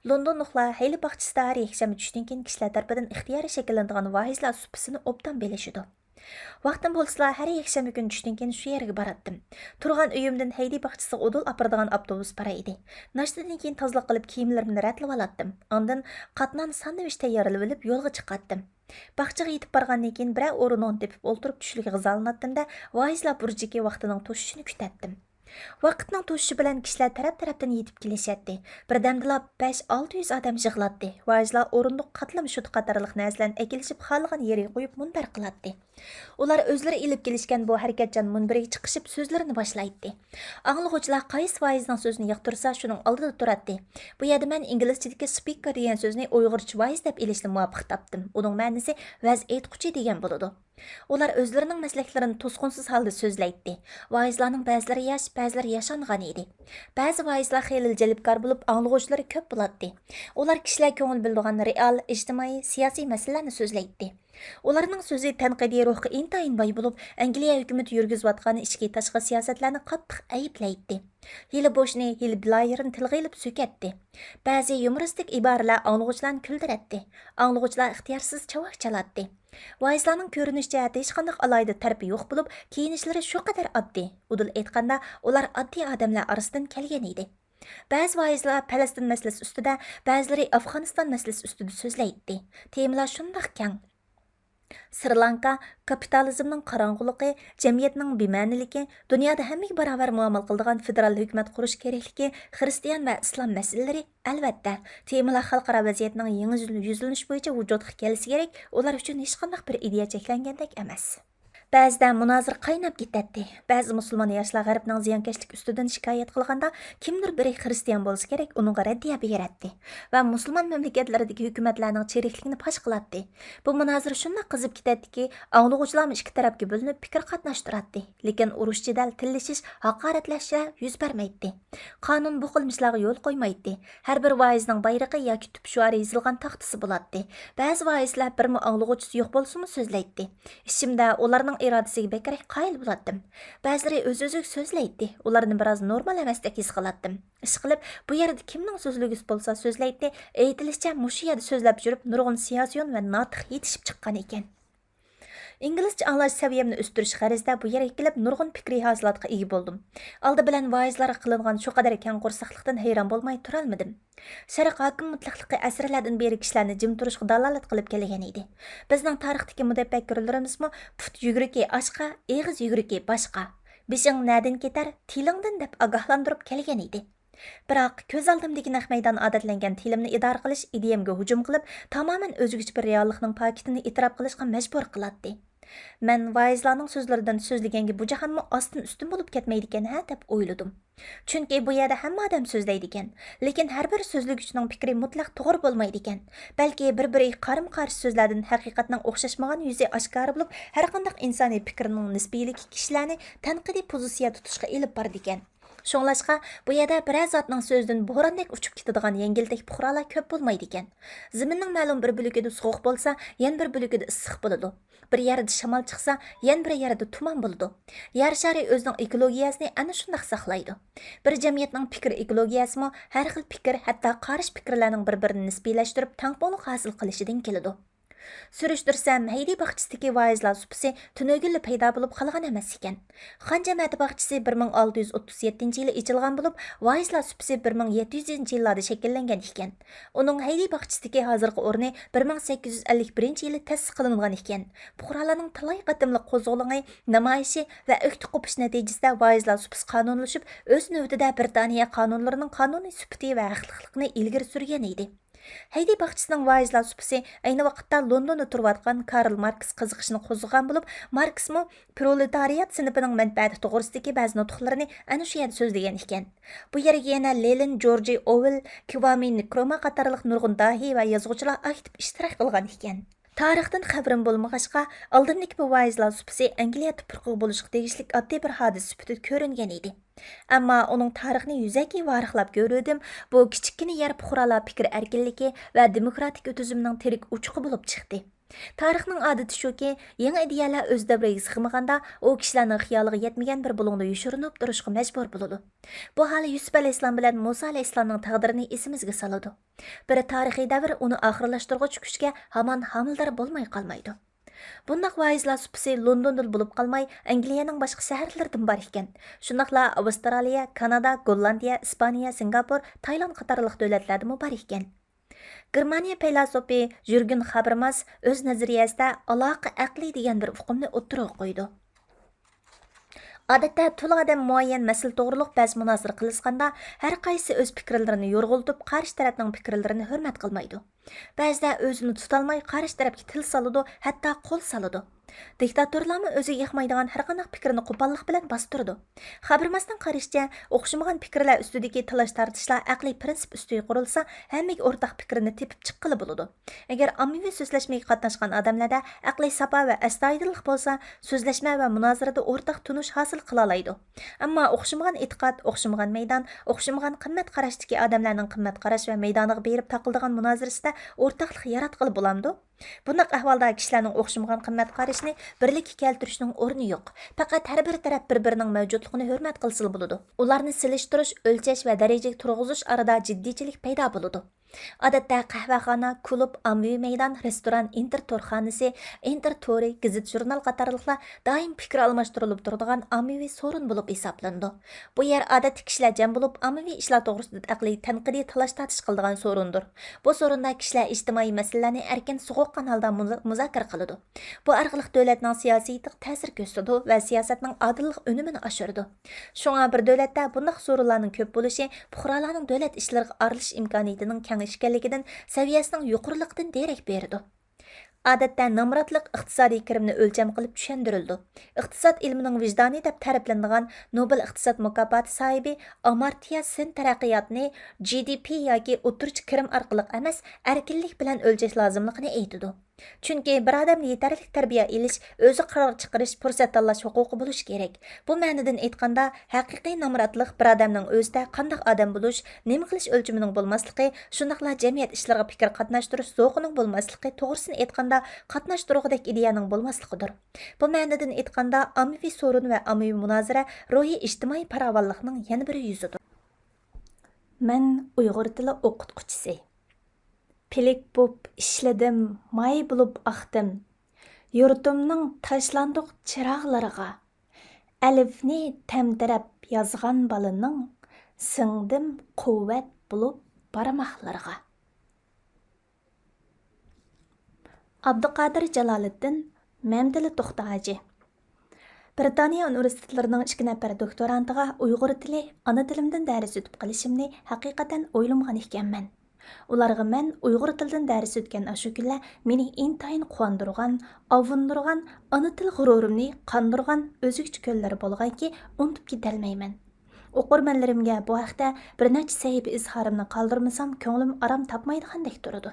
لوندونلۇقلار ھەيلى باغچىسىدا ھەر يەكشەنبە چۈشتىن كېيىن كىشىلەر تەرىپىدىن ئىختىيارىي شەكىللىنىدىغان ۋائىزلار سۇپىسىنى ئوبدان بىلىشىدۇ. ۋاقتىم بولسىلا، ھەر يەكشەنبە كۈنى چۈشتىن كېيىن شۇ يەرگە باراتتىم. تۇرغان ئۆيۈمدىن ھەيدى باغچىسىغا ئۇدۇل ئاپىرىدىغان ئاپتوبۇس بارا ئىدى. ناشتىدىن كېيىن تازىلىق قىلىپ، كىيىملىرىمنى رەتلىۋالاتتىم. ئاندىن قاتنان ساندۋىچ تەييارلىۋېلىپ يولغا چىقاتتىم. باغچىغا يېتىپ بارغاندىن كېيىن بىرەر ئورۇنۇڭنى تېپىپ ئولتۇرۇپ چۈشلۈك غىزالىناتتىم-دە، ۋائىزلار بۇرجىكى ۋاقتىنىڭ توشۇشىنى كۈتەتتىم. ۋاقىتنىڭ توشۇشى بىلەن كىشىلەر تەرەپ-تەرەپتىن يېتىپ كېلىشەتتى. بىردەمدىلا بەش، ئالتە يۈز ئادەم يىغىلاتتى. ۋائىزلار ئورۇندۇق، قاتلام شوتى قاتارلىق نەرسىلەرنى ئەكېلىشىپ خالىغان يەرگە قويۇپ مۇنبەر قىلاتتى. ئۇلار ئۆزلىرى ئېلىپ كېلىشكەن بۇ ھەرىكەتچان مۇنبىرىگە چىقىشىپ سۆزلىرىنى باشلايتتى. ئاڭلىغۇچىلار قايسى ۋائىزنىڭ سۆزىنى ياقتۇرسا شۇنىڭ ئالدىدا تۇراتتى. بۇ يەردە مەن ئىنگلىزچىدىكى سپىكېر دېگەن سۆزنى ئۇيغۇرچە ۋائىز دەپ ئېلىشنى مۇۋاپىق تاپتىم. ئۇنىڭ مەنىسى ۋەز ئېيتقۇچى دېگەن بولىدۇ. ئۇلار ئۆزلىرىنىڭ مەسلەكلىرىنى توسقۇنسىز ھالدا سۆزلەيتتى. ۋائىزلارنىڭ بەزىلىرى ياش، بەزىلىرى ياشانغان ئىدى. بەزى ۋائىزلار خېلى جەلپكار بولۇپ، ئاڭلىغۇچىلىرى كۆپ بولاتتى. ئۇلار كىشىلەر كۆڭۈل بۆلىدىغان رېئال، ئىجتىمائىي، سىياسىي مەسىلىلەرنى سۆزلەيتتى. ئۇلارنىڭ سۆزى تەنقىدىي روھقا ئىنتايىن باي بولۇپ، ئەنگلىيە ھۆكۈمىتى يۈرگۈزۈۋاتقان ئىچكى، تاشقى سىياسەتلەرنى قاتتىق ئەيىبلەيتتى. ھىيلە بوشنى، ھىيلە بىلايىرنى تىلغا ئېلىپ سۆكەتتى. بەزى يۇمۇرىستىك ئىبارىلەر ئاڭلىغۇچىلارنى كۈلدۈرەتتى. ئاڭلىغۇچىلار ئىختىيارسىز چاۋاك چالاتتى. ۋائىزلارنىڭ كۆرۈنۈش جەھەتتە ھېچقانداق ئالاھىدە تەرىپى يوق بولۇپ، كىيىنىشلىرى شۇ قەدەر ئاددىي. ئۇدۇل ئېيتقاندا، ئۇلار ئاددىي ئادەملەر ئارىسىدىن كەلگەن ئىدى. بەزى ۋائىزلار پەلەستىن مەسىلىسى ئۈستىدە، بەزىلىرى ئافغانىستان مەسىلىسى ئۈستىدە سۆزلەيتتى. تېمىلار شۇنداق كەڭ. سرى لانكا، كاپىتالىزمنىڭ قاراڭغۇلۇقى، جەمئىيەتنىڭ بىمەنىلىكى، دۇنيادا ھەممىگە باراۋەر مۇئامىلە قىلىدىغان فېدېرال ھۆكۈمەت قۇرۇش كېرەكلىكى، خىرىستىيان ۋە ئىسلام مەسىلىلىرى، ئەلۋەتتە، تېمىلار خەلقئارا ۋەزىيەتنىڭ يېڭى يۈز-، يۈزلىنىش بويىچە ۋۇجۇدقا كەلسە كېرەك، ئۇلار ئۈچۈن ھېچقانداق بىر ئىدىيە چەكلەنگەندەك ئەمەس. بەزىدە مۇنازىرە قايناپ كېتەتتى. بەزى مۇسۇلمان ياشلار غەربنىڭ زىيانكەشلىكى ئۈستىدىن شىكايەت قىلغاندا، كىمدۇر بىرى خىرىستىيان بولسا كېرەك، ئۇنىڭغا رەددىيە بېرەتتى ۋە مۇسۇلمان مەملىكەتلەردىكى ھۆكۈمەتلەرنىڭ چىرىكلىكىنى پاش قىلاتتى. بۇ مۇنازىرە شۇنداق قىزىپ كېتەتتىكى، ئاڭلىغۇچىلارمۇ ئىككى تەرەپكە بۆلۈنۈپ پىكىر قاتناشتۇراتتى. لېكىن ئۇرۇش، جېدەل، تىللىشىش، ھاقارەتلەشلەر يۈز بەرمەيتتى. قانۇن بۇ قىلمىشلارغا يول قويمايتتى. ھەر بىر ۋائىزنىڭ بايرىقى ياكى تۈپ شوئارى يېزىلغان تاختىسى بولاتتى. بەزى ۋائىزلار بىرمۇ ئاڭلىغۇچىسى يوق بولسىمۇ سۆزلەيتتى. ئىچىمدە ئۇلارنىڭ ئىرادىسىگە بەكرەك قايىل بولاتتىم. بەزىلىرى ئۆز-ئۆزىگە سۆزلەيتتى. ئۇلارنى بىراز نورمال ئەمەستەك ھېس قىلاتتىم. ئىشقىلىپ، بۇ يەردە كىمنىڭ سۆزلىگۈسى بولسا سۆزلەيتتى، ئېيتىلىشىچە، مۇشۇ يەردە سۆزلەپ يۈرۈپ نۇرغۇن سىياسىيون ۋە ناتىق يېتىشىپ چىققان ئىكەن. ئىنگلىزچە ئاڭلاش سەۋىيەمنى ئۆستۈرۈش غەرىزىدە بۇ يەرگە كېلىپ نۇرغۇن پىكرىي ھاسىلاتقا ئىگە بولدۇم. ئالدى بىلەن ۋائىزلارغا قىلىنغان شۇ قەدەر كەڭ قورساقلىقتىن ھەيران بولماي تۇرالمىدىم. شەرق ھاكىم مۇتلەقلىقى ئەسىرلەردىن بېرى كىشىلەرنى جىم تۇرۇشقا دالالەت قىلىپ كەلگەن ئىدى. بىزنىڭ تارىختىكى مۇتەپەككۇرلىرىمىزمۇ پۇت يۈگرىكى ئاشقا، ئېغىز يۈگرىكى باشقا. بېشىڭ نەدىن كېتەر، تىلىڭدىن دەپ ئاگاھلاندۇرۇپ كەلگەن ئىدى. بىراق، كۆز ئالدىمدىكى نەق مەيدان ئادەتلەنگەن تىلىمنى ئىدارە قىلىش ئىدىيەمگە ھۇجۇم قىلىپ، تامامەن ئۆزگىچە بىر رېئاللىقنىڭ پاكىتىنى ئېتىراپ قىلىشقا مەجبۇر قىلاتتى. مەن ۋائىزلارنىڭ سۆزلىرىدىن سۆزلىگەنگە بۇ جاھانمۇ ئاستىن ئۈستۈن بولۇپ كەتمەيدىكەن ھە دەپ ئويلىدىم. چۈنكى بۇ يەردە ھەممە ئادەم سۆزلەيدىكەن. لېكىن ھەر بىر سۆزلىگۈچىنىڭ پىكرى مۇتلەق توغرا بولمايدىكەن. بەلكى بىر-بىرىگە قارىمۇ قارشى سۆزلەردىن ھەقىقەتنىڭ ئوخشاشمىغان يۈزى ئاشكارا بولۇپ، ھەرقانداق ئىنسانىي پىكىرنىڭ نىسپىيلىكى كىشىلەرنى تەنقىدىي پوزىتسىيە تۇتۇشقا ئېلىپ بارىدىكەن. شۇڭلاشقا، بۇ يەردە بىرەر زاتنىڭ سۆزىدىن بورانەك ئۇچۇپ كېتىدىغان يەڭگىلتەك پۇقرالار كۆپ بولمايدىكەن. زېمىننىڭ مەلۇم بىر بۆلىكىدە سوغۇق بولسا، يەنە بىر بۆلىكىدە ئىسسىق بولىدۇ. بىر يەردە شامال چىقسا، يەنە بىر يەردە تۇمان بولىدۇ. يەر شارى ئۆزىنىڭ ئېكولوگىيەسىنى ئەنە شۇنداق ساقلايدۇ. بىر جەمئىيەتنىڭ پىكىر ئېكولوگىيەسىمۇ ھەر خىل پىكىر، ھەتتا قارشى پىكىرلەرنىڭ بىر-بىرىنى نىسپىيلەشتۈرۈپ تەڭپۇڭلۇق ھاسىل قىلىشىدىن كېلىدۇ. سۈرۈشتۈرسەم، ھەيدى باغچىسىدىكى ۋائىزلار سۇپىسى تۈنۈگۈنلا پەيدا بولۇپ قالغان ئەمەس ئىكەن. خان جەمەتى باغچىسى بىر مىڭ ئالتە يۈز ئوتتۇز يەتتىنچى يىلى ئېچىلغان بولۇپ، ۋائىزلار سۇپىسى بىر مىڭ يەتتە يۈزىنچى يىللاردا شەكىللەنگەن ئىكەن. ئۇنىڭ ھەيدى باغچىسىدىكى ھازىرقى ئورنى بىر مىڭ سەككىز يۈز ئەللىك بىرىنچى يىلى تەسىس قىلىنغان ئىكەن. پۇقرالارنىڭ تالاي قېتىملىق قوزغىلىڭى، نامايىشى ۋە ئۆكتە قوپۇش نەتىجىسىدە ۋائىزلار سۇپىسى قانۇنلىشىپ، ئۆز نۆۋىتىدە بىرىتانىيە قانۇنلىرىنىڭ قانۇنىي سۈپىتى ۋە ھەقلىقلىقىنى ئىلگىرى سۈرگەن ئىدى. ھەيدى باغچىسىنىڭ ۋائىزلار سۇپىسى ئەينى ۋاقىتتا لوندوندا تۇرۇۋاتقان كارل ماركس قىزىقىشىنى قوزغىغان بولۇپ، ماركسمۇ پرولېتارىيات سىنىپىنىڭ مەنپەئەتى توغرىسىدىكى بەزى نۇتۇقلىرىنى ئەنە شۇ يەردە سۆزلىگەن ئىكەن. بۇ يەرگە يەنە لېنىن، جورجى ئوۋېل، كىۋامى نكروما قاتارلىق نۇرغۇن داھىي ۋە يازغۇچىلار ئاكتىپ ئىشتىراك قىلغان ئىكەن. تارىختىن خەۋىرىم بولمىغاچقا، ئالدىمدىكى بۇ ۋائىزلار سۇپىسى ئەنگلىيە تۇپرىقىغا بولۇشقا تېگىشلىك ئاددىي بىر ھادىسە سۈپىتىدە كۆرۈنگەن ئىدى. ئەمما ئۇنىڭ تارىخىنى يۈزەكى ۋارىقلاپ كۆرۈۋىدىم، بۇ كىچىككىنە يەر پۇقرالار پىكىر ئەركىنلىكى ۋە دېموكراتىك تۈزۈمنىڭ تىرىك ئوچۇقى بولۇپ چىقتى. تارىخنىڭ ئادىتى شۇكى، يېڭى ئىدىيەلەر ئۆز دەۋرىگە سىغمىغاندا، ئۇ كىشىلەرنىڭ خىيالىغا يەتمىگەن بىر بۇلۇڭدا يوشۇرۇنۇپ تۇرۇشقا مەجبۇر بولىدۇ. بۇ ھال يۈسۈپ ئەلەيھىسسالام بىلەن مۇسا ئەلەيھىسسالامنىڭ تەقدىرىنى ئېسىمىزگە سالىدۇ. بىر تارىخىي دەۋر ئۇنى ئاخىرلاشتۇرغۇچ كۈچكە ھامان ھامىلىدار بولماي قالمايدۇ. بۇنداق ۋائىزلار سۇپىسى لوندوندىلا بولۇپ قالماي، ئەنگلىيەنىڭ باشقا شەھەرلىرىدىمۇ بار ئىكەن. شۇنداقلا ئاۋسترالىيە، كانادا، گوللاندىيە، ئىسپانىيە، سىنگاپور، تايلاند قاتارلىق دۆلەتلەردىمۇ بار ئىكەن. گېرمانىيە پەيلاسوپى يۈرگېن خابېرماس ئۆز نەزەرىيەسىدە ئالاقە ئەقلى دېگەن بىر ئۇقۇمنى ئوتتۇرىغا قويىدۇ. ئادەتتە تولا ئادەم مۇئەييەن مەسىلە توغرۇلۇق بەس مۇنازىرە قىلىشقاندا، ھەر قايسىسى ئۆز پىكىرلىرىنى يورغىلىتىپ، قارشى تەرەپنىڭ پىكىرلىرىنى ھۆرمەت قىلمايدۇ. بەزىدە ئۆزىنى تۇتالماي، قارشى تەرەپكە تىل سالىدۇ، ھەتتا قول سالىدۇ. دىكتاتورلارمۇ ئۆزىگە ياقمايدىغان ھەرقانداق پىكىرنى قوپاللىق بىلەن باستۇرىدۇ. خابېرماسنىڭ قارىشىچە، ئوخشىمىغان پىكىرلەر ئۈستىدىكى تالاش-تارتىشلار ئەقلىي پىرىنسىپ ئۈستىگە قۇرۇلسا، ھەممىگە ئورتاق پىكىرنى تېپىپ چىققىلى بولىدۇ. ئەگەر ئاممىۋى سۆزلەشمىگە قاتناشقان ئادەملەردە ئەقلىي ساپا ۋە ئەستايىدىللىق بولسا، سۆزلەشمە ۋە مۇنازىرىدە ئورتاق تونۇش ھاسىل قىلالايدۇ. ئەمما ئوخشىمىغان ئېتىقاد، ئوخشىمىغان مەيدان، ئوخشىمىغان قىممەت قاراشتىكى ئادەملەرنىڭ قىممەت قاراش ۋە مەيدانىغا بېرىپ تاقىلىدىغان مۇنازىرىسىدە ئورتاقلىق ياراتقىلى بولامدۇ؟ بۇنداق ئەھۋالدا كىشىلەرنىڭ ئوخشىمىغان قىممەت قارىشىنى بىرلىككە كەلتۈرۈشنىڭ ئورنى يوق. پەقەت ھەر بىر تەرەپ بىر-بىرىنىڭ مەۋجۇتلۇقىنى ھۆرمەت قىلسىلا بولىدۇ. ئۇلارنى سېلىشتۇرۇش، ئۆلچەش ۋە دەرىجىگە تۇرغۇزۇش ئارىدا جىددىيچىلىك پەيدا بولىدۇ. ئادەتتە قەھۋەخانا، كۇلۇب، ئاممىۋى مەيدان، رېستوران، ئىنتېرنېت تورخانىسى، ئىنتېرنېت تورى، گېزىت-ژۇرنال قاتارلىقلار دائىم پىكىر ئالماشتۇرۇلۇپ تۇرىدىغان ئاممىۋى سورۇن بولۇپ ھېسابلىنىدۇ. بۇ يەر ئادەتتە كىشىلەر جەم بولۇپ، ئاممىۋى ئىشلار توغرىسىدا ئەقلىي تەنقىدىي تالاش-تارتىش قىلىدىغان سورۇندۇر. بۇ سورۇندا كىشىلەر ئىجتىمائىي مەسىلىلەرنى ئەركىن، سوغۇققان ھالدا مۇزا-، مۇزاكىرە قىلىدۇ. بۇ ئارقىلىق دۆلەتنىڭ سىياسىيىتىگە تەسىر كۆرسىتىدۇ ۋە سىياسەتنىڭ ئادىللىق ئۈنۈمىنى ئاشۇرىدۇ. شۇڭا بىر دۆلەتتە بۇنداق سورۇنلارنىڭ كۆپ بولۇشى پۇقرالارنىڭ دۆلەت ئىشلىرىغا ئارىلىشىش ئىمكانىيىتىنىڭ كەڭ ئىكەنلىكىدىن، سەۋىيەسىنىڭ يۇقىرىلىقىدىن دېرەك بېرىدۇ. ئادەتتە نامراتلىق ئىقتىسادىي كىرىمنى ئۆلچەم قىلىپ چۈشەندۈرۈلىدۇ. ئىقتىساد ئىلمىنىڭ ۋىجدانى دەپ تەرىپلىنىدىغان نوبېل ئىقتىساد مۇكاپاتى ساھىبى ئامارتيا سېن تەرەققىياتنى جى دى پى ياكى ئوتتۇرىچە كىرىم ئارقىلىق ئەمەس، ئەركىنلىك بىلەن ئۆلچەش لازىملىقىنى ئېيتىدۇ. چۈنكى بىر ئادەمنى يېتەرلىك تەربىيە ئېلىش، ئۆزى قارار چىقىرىش، پۇرسەت تاللاش ھوقۇقى بولۇشى كېرەك. بۇ مەنىدىن ئېيتقاندا، ھەقىقىي نامراتلىق بىر ئادەمنىڭ ئۆزىدە قانداق ئادەم بولۇش، نېمە قىلىش ئۆلچىمىنىڭ بولماسلىقى، شۇنداقلا جەمئىيەت ئىشلىرىغا پىكىر قاتناشتۇرۇش زوقىنىڭ بولماسلىقى، توغرىسىنى ئېيتقاندا، قاتناشتۇرغۇدەك ئىدىيەنىڭ بولماسلىقىدۇر. بۇ مەنىدىن ئېيتقاندا، ئاممىۋى سورۇن ۋە ئاممىۋى مۇنازىرە روھىي ئىجتىمائىي پاراۋانلىقنىڭ يەنە بىر يۈزىدۇر. مەن ئۇيغۇر تىلى ئوقۇتقۇچىسى. پىلىك بوپ ئىشلىدىم، ماي بولۇپ ئاقتىم. يۇرتۇمنىڭ تاشلاندۇق چىراغلىرىغا، ئەلىفنى تەمتىرەپ يازغان بالىنىڭ، سىڭدىم قۇۋۋەت بولۇپ بارماقلىرىغا. ئابدۇقادىر جالالىدىن، مەمتىلى توختى ھاجى. برىتانىيە ئۇنىۋېرسىتېتلىرىنىڭ ئىككى نەپەر دوكتورانتىغا ئۇيغۇر تىلى ئانا تىلىمدىن دەرس ئۆتۈپ قېلىشىمنى ھەقىقەتەن ئويلىمىغان ئىكەنمەن. ئۇلارغا مەن ئۇيغۇر تىلىدىن دەرس ئۆتكەن ئاشۇ كۈنلەر مېنى ئىنتايىن قۇۋاندۇرغان، ئاۋۇندۇرغان، ئانا تىل غۇرۇرۇمنى قاندۇرغان ئۆزگىچە كۈنلەر بولغايكى، ئۇنتۇپ كېتەلمەيمەن. ئوقۇرمەنلىرىمگە بۇ ھەقتە بىر نەچچە سەھىپە ئىزھارىمنى قالدۇرمىسام، كۆڭلۈم ئارام تاپمايدىغاندەك تۇرىدۇ.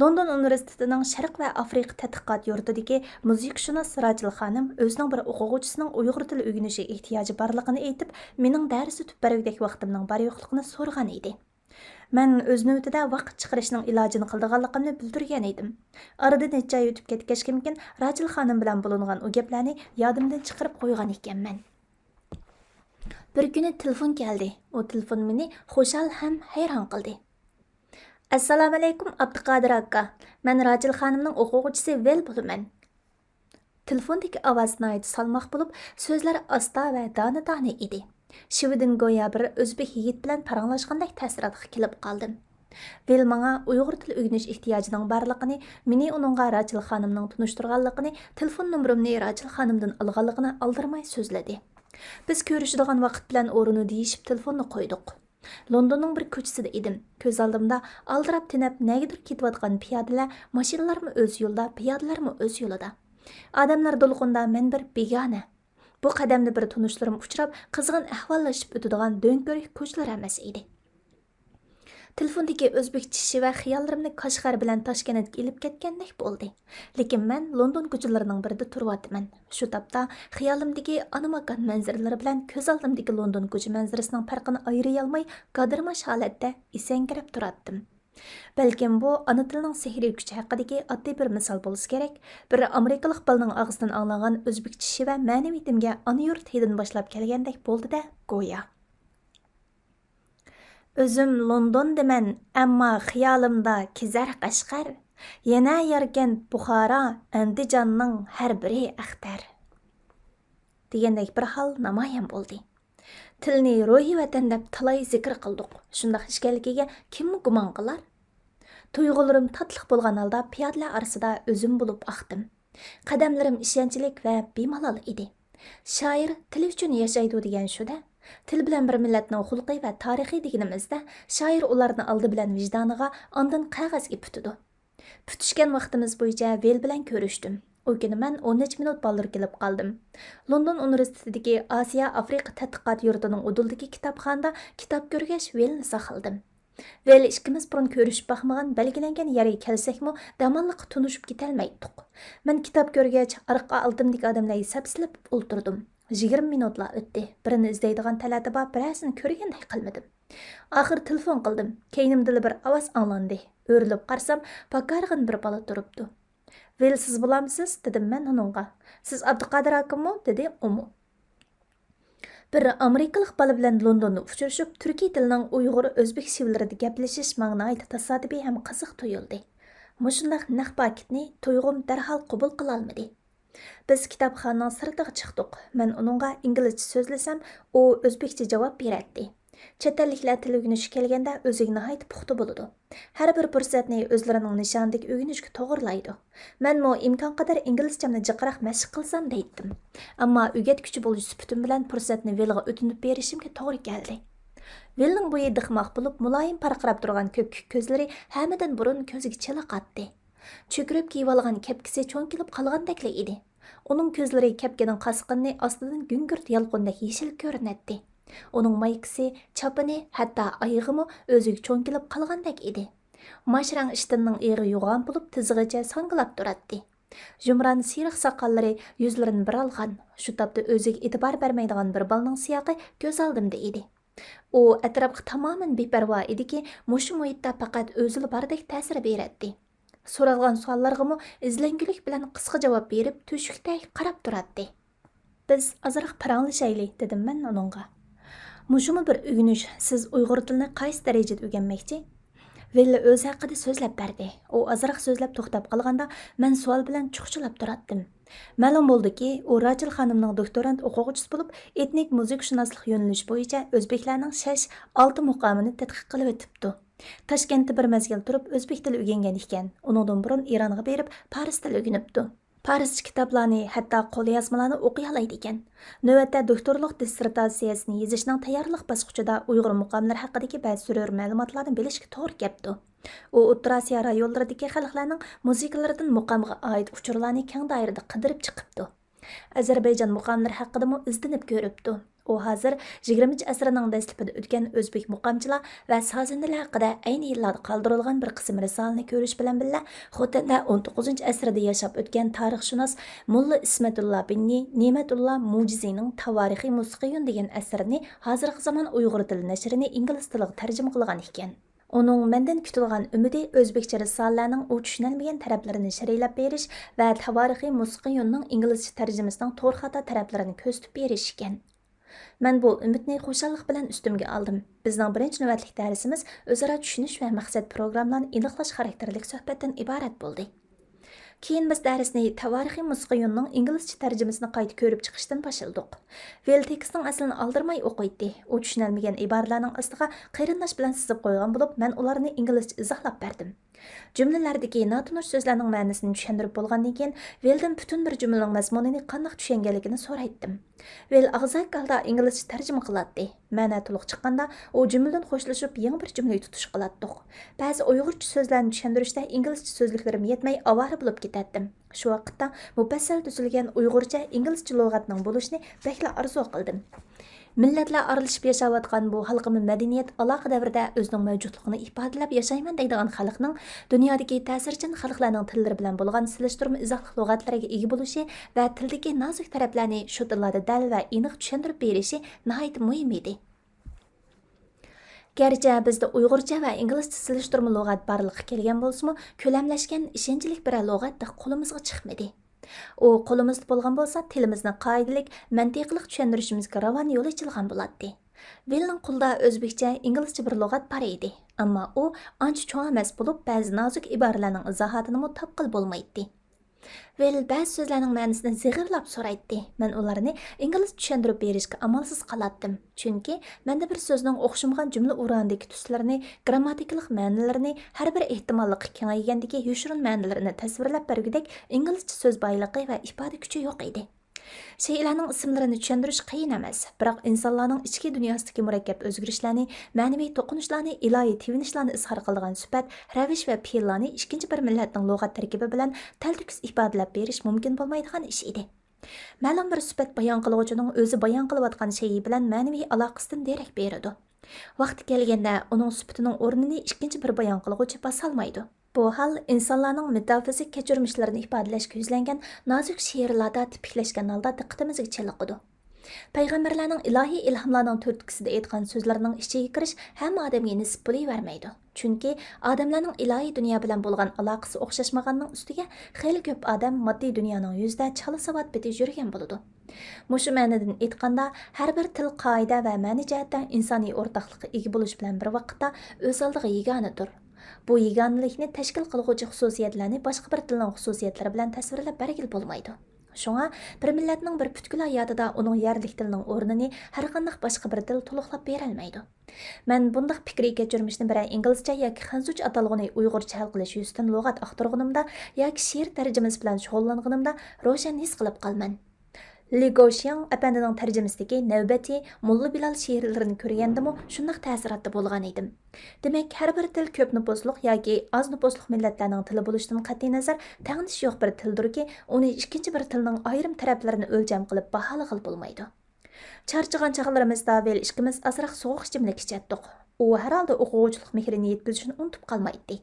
لوندون ئۇنىۋېرسىتېتىنىڭ شەرق ۋە ئافرىقا تەتقىقات يۇرتىدىكى مۇزىكشۇناس راجىل خانىم ئۆزىنىڭ بىر ئوقۇغۇچىسىنىڭ ئۇيغۇر تىلى ئۆگىنىشى ئېھتىياجى بارلىقىنى ئېيتىپ، مېنىڭ دەرس ئۆتۈپ بەرگۈدەك ۋاقتىمنىڭ بار-يوقلۇقىنى سورىغان ئىدى. مەن ئۆز نۆۋىتىدە ۋاقىت چىقىرىشنىڭ ئىلاجىنى قىلىدىغانلىقىمنى بىلدۈرگەن ئىدىم. ئارىدىن نەچچە ئاي ئۆتۈپ كەتكەچكىمىكىن، راجىل خانىم بىلەن بولۇنغان ئۇ گەپلەرنى يادىمدىن چىقىرىپ قويغان ئىكەنمەن. بىر كۈنى تېلېفون كەلدى. ئۇ تېلېفون مېنى خۇشال ھەم ھەيران قىلدى. ئەسسالامۇئەلەيكۇم، ئابدۇقادىر ئاكا. مەن راجىل خانىمنىڭ ئوقۇغۇچىسى ۋېل بولىمەن. تېلېفوندىكى ئاۋاز ناھايىتى سالماق بولۇپ، سۆزلەر ئاستا ۋە دانە-دانە ئىدى. شېۋىدىن گويا بىر ئۆزبېك يىگىت بىلەن پاراڭلاشقاندەك تەسىراتقا كېلىپ قالدىم. ۋېل ماڭا ئۇيغۇر تىلى ئۆگىنىش ئېھتىياجىنىڭ بارلىقىنى، مېنى ئۇنىڭغا راجىل خانىمنىڭ تونۇشتۇرغانلىقىنى، تېلېفون نومۇرۇمنى راجىل خانىمدىن ئالغانلىقىنى ئالدىرىماي سۆزلىدى. بىز كۆرۈشىدىغان ۋاقىت بىلەن ئورۇننى دېيىشىپ تېلېفوننى قويدۇق. لوندوننىڭ بىر كوچىسىدا ئىدىم. كۆز ئالدىمدا ئالدىراپ تېنەپ نەگىدۇر كېتىۋاتقان پىيادىلەر، ماشىنىلارمۇ ئۆز يولىدا، پىيادىلەرمۇ ئۆز يولىدا. ئادەملەر دولقۇنىدا مەن بىر بىگانە. بۇ قەدەمدە بىر تونۇشلىرىم ئۇچراپ، قىزغىن ئەھۋاللىشىپ ئۆتىدىغان دۆڭكۆۋرۈك كوچىلار ئەمەس ئىدى. تېلېفوندىكى ئۆزبېكچە شېۋە خىياللىرىمنى كاشغەر بىلەن تاشكەنتكە ئېلىپ كەتكەندەك بولدى. لېكىن مەن لوندون كوچىلىرىنىڭ بىرىدە تۇرۇۋاتىمەن. شۇ تاپتا خىيالىمدىكى ئانا ماكان مەنزىرىلىرى بىلەن كۆز ئالدىمدىكى لوندون كوچا مەنزىرىسىنىڭ پەرقىنى ئايرىيالماي، گادىرماش ھالەتتە ئېسەڭگىرەپ تۇراتتىم. بەلكىم بۇ ئانا تىلنىڭ سېھرىي كۈچى ھەققىدىكى ئاددىي بىر مىسال بولسا كېرەك. بىر ئامېرىكىلىق بالىنىڭ ئاغزىدىن ئاڭلانغان ئۆزبېكچە شېۋە مەنىۋىيىتىمگە ئانا يۇرت ھىدىنى باشلاپ كەلگەندەك بولدى-دە، گويا. ئۆزۈم لوندوندىمەن، ئەمما خىيالىمدا كېزەر قەشقەر، يەنە ياركەنت، بۇخارا، ئەندىجاننىڭ ھەر بىرى ئەختەر، دېگەندەك بىر ھال نامايان بولدى. تىلنى روھىي ۋەتەن دەپ تالاي زىكىر قىلدۇق. شۇنداق ئىكەنلىكىگە كىممۇ گۇمان قىلار؟ تۇيغۇلىرىم تاتلىق بولغان ھالدا پىيادىلەر ئارىسىدا ئۆزۈم بولۇپ ئاقتىم. قەدەملىرىم ئىشەنچلىك ۋە بىمالال ئىدى. شائىر تىلى ئۈچۈن ياشايدۇ دېگەن شۇ-دە. تىل بىلەن بىر مىللەتنىڭ خۇلقى ۋە تارىخى دېگىنىمىزدە، شائىر ئۇلارنى ئالدى بىلەن ۋىجدانىغا، ئاندىن قەغەزگە پۈتىدۇ. پۈتۈشكەن ۋاقتىمىز بويىچە ۋېل بىلەن كۆرۈشتۈم. ئۇ كۈنى مەن ئون نەچچە مىنۇت بالدۇر كېلىپ قالدىم. لوندون ئۇنىۋېرسىتېتىدىكى ئاسىيا ئافرىقا تەتقىقات يۇرتىنىڭ ئۇدۇلىدىكى كىتابخانىدا كىتاب كۆرگەچ ۋېلنى ساقلىدىم. ۋېل ئىككىمىز بۇرۇن كۆرۈشۈپ باقمىغان بەلگىلەنگەن يەرگە كەلسەكمۇ، دەماللىققا تونۇشۇپ كېتەلمەيتتۇق. مەن كىتاب كۆرگەچ، ئارقا ئالدىمدىكى ئادەملەرگە سەپسېلىپ ئولتۇردۇم. يىگىرمە مىنۇتلا ئۆتتى. بىرىنى ئىزدەيدىغان تەلەتە بار بىرەرسىنى كۆرگەندەك قىلمىدىم. ئاخىر تېلېفون قىلدىم. كەينىمدىلا بىر ئاۋاز ئاڭلاندى. ئۆرۈلۈپ قارىسام، پاكارىغىن بىر بالا تۇرۇپتۇ. ۋېل، سىز بولامسىز؟ دېدىم مەن ئۇنىڭغا. سىز ئابدۇقادىر ئاكىمۇ؟ دېدى ئۇمۇ. بىر ئامېرىكىلىق بالا بىلەن لوندوندا ئۇچرىشىپ، تۈركىي تىلنىڭ ئۇيغۇر، ئۆزبېك شېۋىلىرىدا گەپلىشىش ماڭا ناھايىتى تاسادىپىي ھەم قىزىق تۇيۇلدى. مۇشۇنداق نەق پاكىتنى تۇيغۇم دەرھال قوبۇل قىلالمىدى. بىز كىتابخانىنىڭ سىرتىغا چىقتۇق. مەن ئۇنىڭغا ئىنگلىزچە سۆزلىسەم، ئۇ ئۆزبېكچە جاۋاب بېرەتتى. چەت ئەللىكلەر تىل ئۆگىنىشكە كەلگەندە ئۆزىگە ناھايىتى پۇختا بولىدۇ. ھەر بىر پۇرسەتنى ئۆزلىرىنىڭ نىشانىدىكى ئۆگىنىشكە توغرىلايدۇ. مەنمۇ ئىمكانقەدەر ئىنگلىزچەمنى جىقراق مەشىق قىلسام دەيتتىم. ئەمما ئۆگەتكۈچى بولۇش سۈپىتىم بىلەن پۇرسەتنى ۋىلغا ئۆتۈنۈپ بېرىشىمگە توغرا كەلدى. ۋىلنىڭ بويى دىقماق بولۇپ، مۇلايىم پارقىراپ تۇرغان كۆپكۆك كۆزلىرى ھەممىدىن بۇرۇن كۆزگە چېلىقاتتى. چۆكۈرەپ كىيىۋالغان كەپكىسى چوڭ كېلىپ قالغاندەكلا ئىدى. ئۇنىڭ كۆزلىرى كەپكىنىڭ قاسقىنىنى ئاستىدىن گۈڭگۈرت يالقۇندەك يېشىل كۆرۈنەتتى. ئۇنىڭ مايكىسى، چاپىنى، ھەتتا ئايىغىمۇ ئۆزىگە چوڭ كېلىپ قالغاندەك ئىدى. ماش رەڭ ئىشتىننىڭ ئېغى يوغان بولۇپ، تىزىغىچە ساڭگىلاپ تۇراتتى. يۇمران سېرىق ساقاللىرى يۈزلىرىنى بىر ئالغان، شۇ تاپتا ئۆزىگە ئېتىبار بەرمەيدىغان بىر بالىنىڭ سىياقى كۆز ئالدىمدا ئىدى. ئۇ ئەتراپقا تامامەن بىپەرۋا ئىدىكى، مۇشۇ مۇھىتتا پەقەت ئۆزىلا باردەك تەسىر بېرەتتى. سورالغان سوئاللارغىمۇ ئىزلەنگۈلۈك بىلەن قىسقا جاۋاب بېرىپ، تۆشۈكتەك قاراپ تۇراتتى. بىز ئازراق پاراڭلىشايلى، دېدىم مەن ئۇنىڭغا. مۇشۇمۇ بىر ئۆگىنىش، سىز ئۇيغۇر تىلىنى قايسى دەرىجىدە ئۆگەنمەكچى؟ ۋىل ئۆزى ھەققىدە سۆزلەپ بەردى. ئۇ ئازراق سۆزلەپ توختاپ قالغاندا، مەن سوئال بىلەن چۇخچىلاپ تۇراتتىم. مەلۇم بولدىكى، ئۇ راچېل خانىمنىڭ دوكتورانت ئوقۇغۇچىسى بولۇپ، ئېتنىك مۇزىكىشۇناسلىق يۆنىلىشى بويىچە ئۆزبېكلەرنىڭ شەش، ئالتە مۇقامىنى تەتقىق قىلىۋېتىپتۇ. تاشكەنتتە بىر مەزگىل تۇرۇپ، ئۆزبېك تىلى ئۆگەنگەن ئىكەن. ئۇنىڭدىن بۇرۇن ئىرانغا بېرىپ، پارس تىلى ئۆگىنىپتۇ. پارسچە كىتابلارنى، ھەتتا قوليازمىلارنى ئوقۇيالايدىكەن. نۆۋەتتە دوكتورلۇق دىسسېرتاتسىيەسىنى يېزىشنىڭ تەييارلىق باسقۇچىدا ئۇيغۇر مۇقاملىرى ھەققىدىكى بەزى زۆرۈر مەلۇماتلارنى بىلىشكە توغرا كەپتۇ. ئۇ ئوتتۇرا ئاسىيا رايونلىرىدىكى خەلقلەرنىڭ مۇزىكىلىرىدىن مۇقامغا ئائىت ئۇچۇرلارنى كەڭ دائىرىدە قىدىرىپ چىقىپتۇ. ئەزەربەيجان مۇقاملىرى ھەققىدىمۇ ئىزدىنىپ كۆرۈپتۇ. ئۇ ھازىر يىگىرمىنچى ئەسىرنىڭ دەسلىپىدە ئۆتكەن ئۆزبېك مۇقامچىلار ۋە سازەندىلەر ھەققىدە ئەينى يىللاردا قالدۇرۇلغان بىر قىسىم رىسالىنى كۆرۈش بىلەن بىللە، خوتەندە ئون توققۇزىنچى ئەسىردە ياشاپ ئۆتكەن تارىخشۇناس موللا ئىسمەتۇللا بىننى نېمەتۇللا مۇجىزىنىڭ تاۋارىخى مۇسقىيۇن دېگەن ئەسىرىنى ھازىرقى زامان ئۇيغۇر تىلى نەشرىنى ئىنگلىز تىلىغا تەرجىمە قىلغان ئىكەن. ئۇنىڭ مەندىن كۈتىدىغان ئۈمىدى ئۆزبېكچە رىسالىلەرنىڭ ئۇ چۈشىنەلمىگەن تەرەپلىرىنى شەرھلەپ بېرىش ۋە تاۋارىخى مۇسقىيۇننىڭ ئىنگلىزچە تەرجىمىسىنىڭ تور خاتا تەرەپلىرىنى كۆرسىتىپ بېرىش ئىكەن. مەن بۇ ئۈمىدنى خۇشاللىق بىلەن ئۈستۈمگە ئالدىم. بىزنىڭ بىرىنچى نۆۋەتلىك دەرسىمىز ئۆزئارا چۈشىنىش ۋە مەقسەت پروگراممىلارنى ئېنىقلاش خاراكتېرلىك سۆھبەتتىن ئىبارەت بولدى. كېيىن بىز دەرسنى تاۋارىخى مۇسقىيۇننىڭ ئىنگلىزچە تەرجىمىسىنى قايتا كۆرۈپ چىقىشتىن باشلىدۇق. ۋىل تېكىستنىڭ ئەسلىنى ئالدىرىماي ئوقۇيتتى. ئۇ چۈشىنەلمىگەن ئىبارىلەرنىڭ ئاستىغا قېرىنداش بىلەن سىزىپ قويغان بولۇپ، مەن ئۇلارنى ئىنگلىزچە ئىزاھلاپ بەردىم. جۈملىلەردىكى ناتونۇش سۆزلەرنىڭ مەنىسىنى چۈشەندۈرۈپ بولغاندىن كېيىن، ۋىلدىن پۈتۈن بىر جۈملىنىڭ مەزمۇنىنى قانداق چۈشەنگەنلىكىنى سورايتتىم. ۋىل ئاغزاك ھالدا ئىنگلىزچە تەرجىمە قىلاتتى. مەنە تولۇق چىققاندا، ئۇ جۈملىدىن خوشلىشىپ، يېڭى بىر جۈملىگە تۇتۇش قىلاتتۇق. بەزى ئۇيغۇرچە سۆزلەرنى چۈشەندۈرۈشتە ئىنگلىزچە سۆزلۈكلىرىم يەتمەي، ئاۋارە بولۇپ كېتەتتىم. شۇ ۋاقىتتا مۇپەسسەل تۈزۈلگەن ئۇيغۇرچە، ئىنگلىزچە لۇغەتنىڭ بولۇشىنى بەكلا ئارزۇ قىلدىم. مىللەتلەر ئارىلىشىپ ياشاۋاتقان بۇ ھالقىما مەدەنىيەت ئالاقە دەۋرىدە ئۆزىنىڭ مەۋجۇتلۇقىنى ئىپادىلەپ ياشايمەن دەيدىغان خەلقنىڭ دۇنيادىكى تەسىرچان خەلقلەرنىڭ تىللىرى بىلەن بولغان سېلىشتۇرما ئىزاھلىق لۇغەتلىرىگە ئىگە بولۇشى ۋە تىلدىكى نازۇك تەرەپلەرنى شۇ تىللاردا دەل ۋە ئېنىق چۈشەندۈرۈپ بېرىشى ناھايىتى مۇھىم ئىدى. گەرچە بىزدە ئۇيغۇرچە ۋە ئىنگلىزچە سېلىشتۇرما لۇغەت بارلىققا كەلگەن بولسىمۇ، كۆلەملەشكەن، ئىشەنچلىك بىرەر لۇغەت تېخى قولىمىزغا چىقمىدى. ئۇ قولىمىزدا بولغان بولسا، تىلىمىزنى قائىدىلىك، مەنتىقلىق چۈشەندۈرۈشىمىزگە راۋان يول ئېچىلغان بولاتتى. ۋىلنىڭ قولىدا ئۆزبېكچە، ئىنگلىزچە بىر لۇغەت بار ئىدى، ئەمما ئۇ ئانچە چوڭ ئەمەس بولۇپ، بەزى نازۇك ئىبارىلەرنىڭ ئىزاھاتىنىمۇ تاپقىلى بولمايتتى. ۋىل بەزى سۆزلەرنىڭ مەنىسىنى زىغىرلاپ سورايتتى. مەن ئۇلارنى ئىنگلىزچە چۈشەندۈرۈپ بېرىشكە ئامالسىز قالاتتىم. چۈنكى مەندە بىر سۆزنىڭ ئوخشىمىغان جۈملە ئورانىدىكى تۈسلىرىنى، گىرامماتىكىلىق مەنىلىرىنى، ھەر بىر ئېھتىماللىققا كېڭەيگەندىكى يوشۇرۇن مەنىلىرىنى تەسۋىرلەپ بەرگۈدەك ئىنگلىزچە سۆز بايلىقى ۋە ئىپادە كۈچى يوق ئىدى. شەيئىلەرنىڭ ئىسىملىرىنى چۈشەندۈرۈش قىيىن ئەمەس، بىراق ئىنسانلارنىڭ ئىچكى دۇنياسىدىكى مۇرەككەپ ئۆزگىرىشلەرنى، مەنىۋى توقۇنۇشلارنى، ئىلاھىي تېۋىنىشلارنى ئىزھار قىلىدىغان سۈپەت، رەۋىش ۋە پېئىللارنى ئىككىنچى بىر مىللەتنىڭ لۇغەت تەركىبى بىلەن تەلتۆكۈس ئىپادىلەپ بېرىش مۇمكىن بولمايدىغان ئىش ئىدى. مەلۇم بىر سۈپەت بايان قىلغۇچىنىڭ ئۆزى بايان قىلىۋاتقان شەيئى بىلەن مەنىۋى ئالاقىسىدىن دېرەك بېرىدۇ. ۋاقتى كەلگەندە ئۇنىڭ سۈپىتىنىڭ ئورنىنى ئىككىنچى بىر بايان قىلغۇچى باسالمايدۇ. بۇ ھال ئىنسانلارنىڭ مېتافىزىك كەچۈرمىشلىرىنى ئىپادىلەشكە يۈزلەنگەن نازۇك شېئىرلاردا تىپىكلەشكەن ھالدا دىققىتىمىزگە چېلىقىدۇ. پەيغەمبەرلەرنىڭ ئىلاھىي ئىلھاملارنىڭ تۈرتكىسىدە ئېيتقان سۆزلىرىنىڭ ئىچىگە كىرىش ھەممە ئادەمگە نېسىپ بولۇۋەرمەيدۇ. چۈنكى ئادەملەرنىڭ ئىلاھىي دۇنيا بىلەن بولغان ئالاقىسى ئوخشاشمىغاننىڭ ئۈستىگە، خېلى كۆپ ئادەم ماددىي دۇنيانىڭ يۈزىدە چالا ساۋات پېتى يۈرگەن بولىدۇ. مۇشۇ مەنىدىن ئېيتقاندا، ھەر بىر تىل قائىدە ۋە مەنە جەھەتتە ئىنسانىي ئورتاقلىققا ئىگە بولۇش بىلەن بىر ۋاقىتتا ئۆز ئالدىغا يېگانىدۇر. بۇ يېگانىلىكنى تەشكىل قىلغۇچى خۇسۇسىيەتلەرنى باشقا بىر تىلنىڭ خۇسۇسىيەتلىرى بىلەن تەسۋىرلەپ بەرگىلى بولمايدۇ. شۇڭا بىر مىللەتنىڭ بىر پۈتكۈل ھاياتىدا ئۇنىڭ يەرلىك تىلىنىڭ ئورنىنى ھەرقانداق باشقا بىر تىل تولۇقلاپ بېرەلمەيدۇ. مەن بۇنداق پىكرىي كەچۈرمىشنى بىرەر ئىنگلىزچە ياكى خەنزۇچە ئاتالغۇنى ئۇيغۇرچە ھەل قىلىش يۈزىسىدىن لۇغەت ئاختۇرغىنىمدا ياكى شېئىر تەرجىمىسى بىلەن شۇغۇللانغىنىمدا روشەن ھېس قىلىپ قالىمەن. لى گوشياڭ ئەپەندىنىڭ تەرجىمىسىدىكى نەۋبەتچى موللا بىلال شېئىرلىرىنى كۆرگەندىمۇ شۇنداق تەسىراتتا بولغان ئىدىم. دېمەك، ھەر بىر تىل كۆپ نوپۇسلۇق ياكى ئاز نوپۇسلۇق مىللەتلەرنىڭ تىلى بولۇشتىن قەتئىينەزەر، تەڭدىشى يوق بىر تىلدۇركى، ئۇنى ئىككىنچى بىر تىلنىڭ ئايرىم تەرەپلىرىنى ئۆلچەم قىلىپ باھالىغىلى بولمايدۇ. چارچىغان چاغلىرىمىزدا ۋىل ئىككىمىز ئازراق سوغۇق ئىچىملىك ئىچەتتۇق. ئۇ ھەرھالدا ئوقۇغۇچىلىق مېھرىنى يەتكۈزۈشنى ئۇنتۇپ قالمايتتى.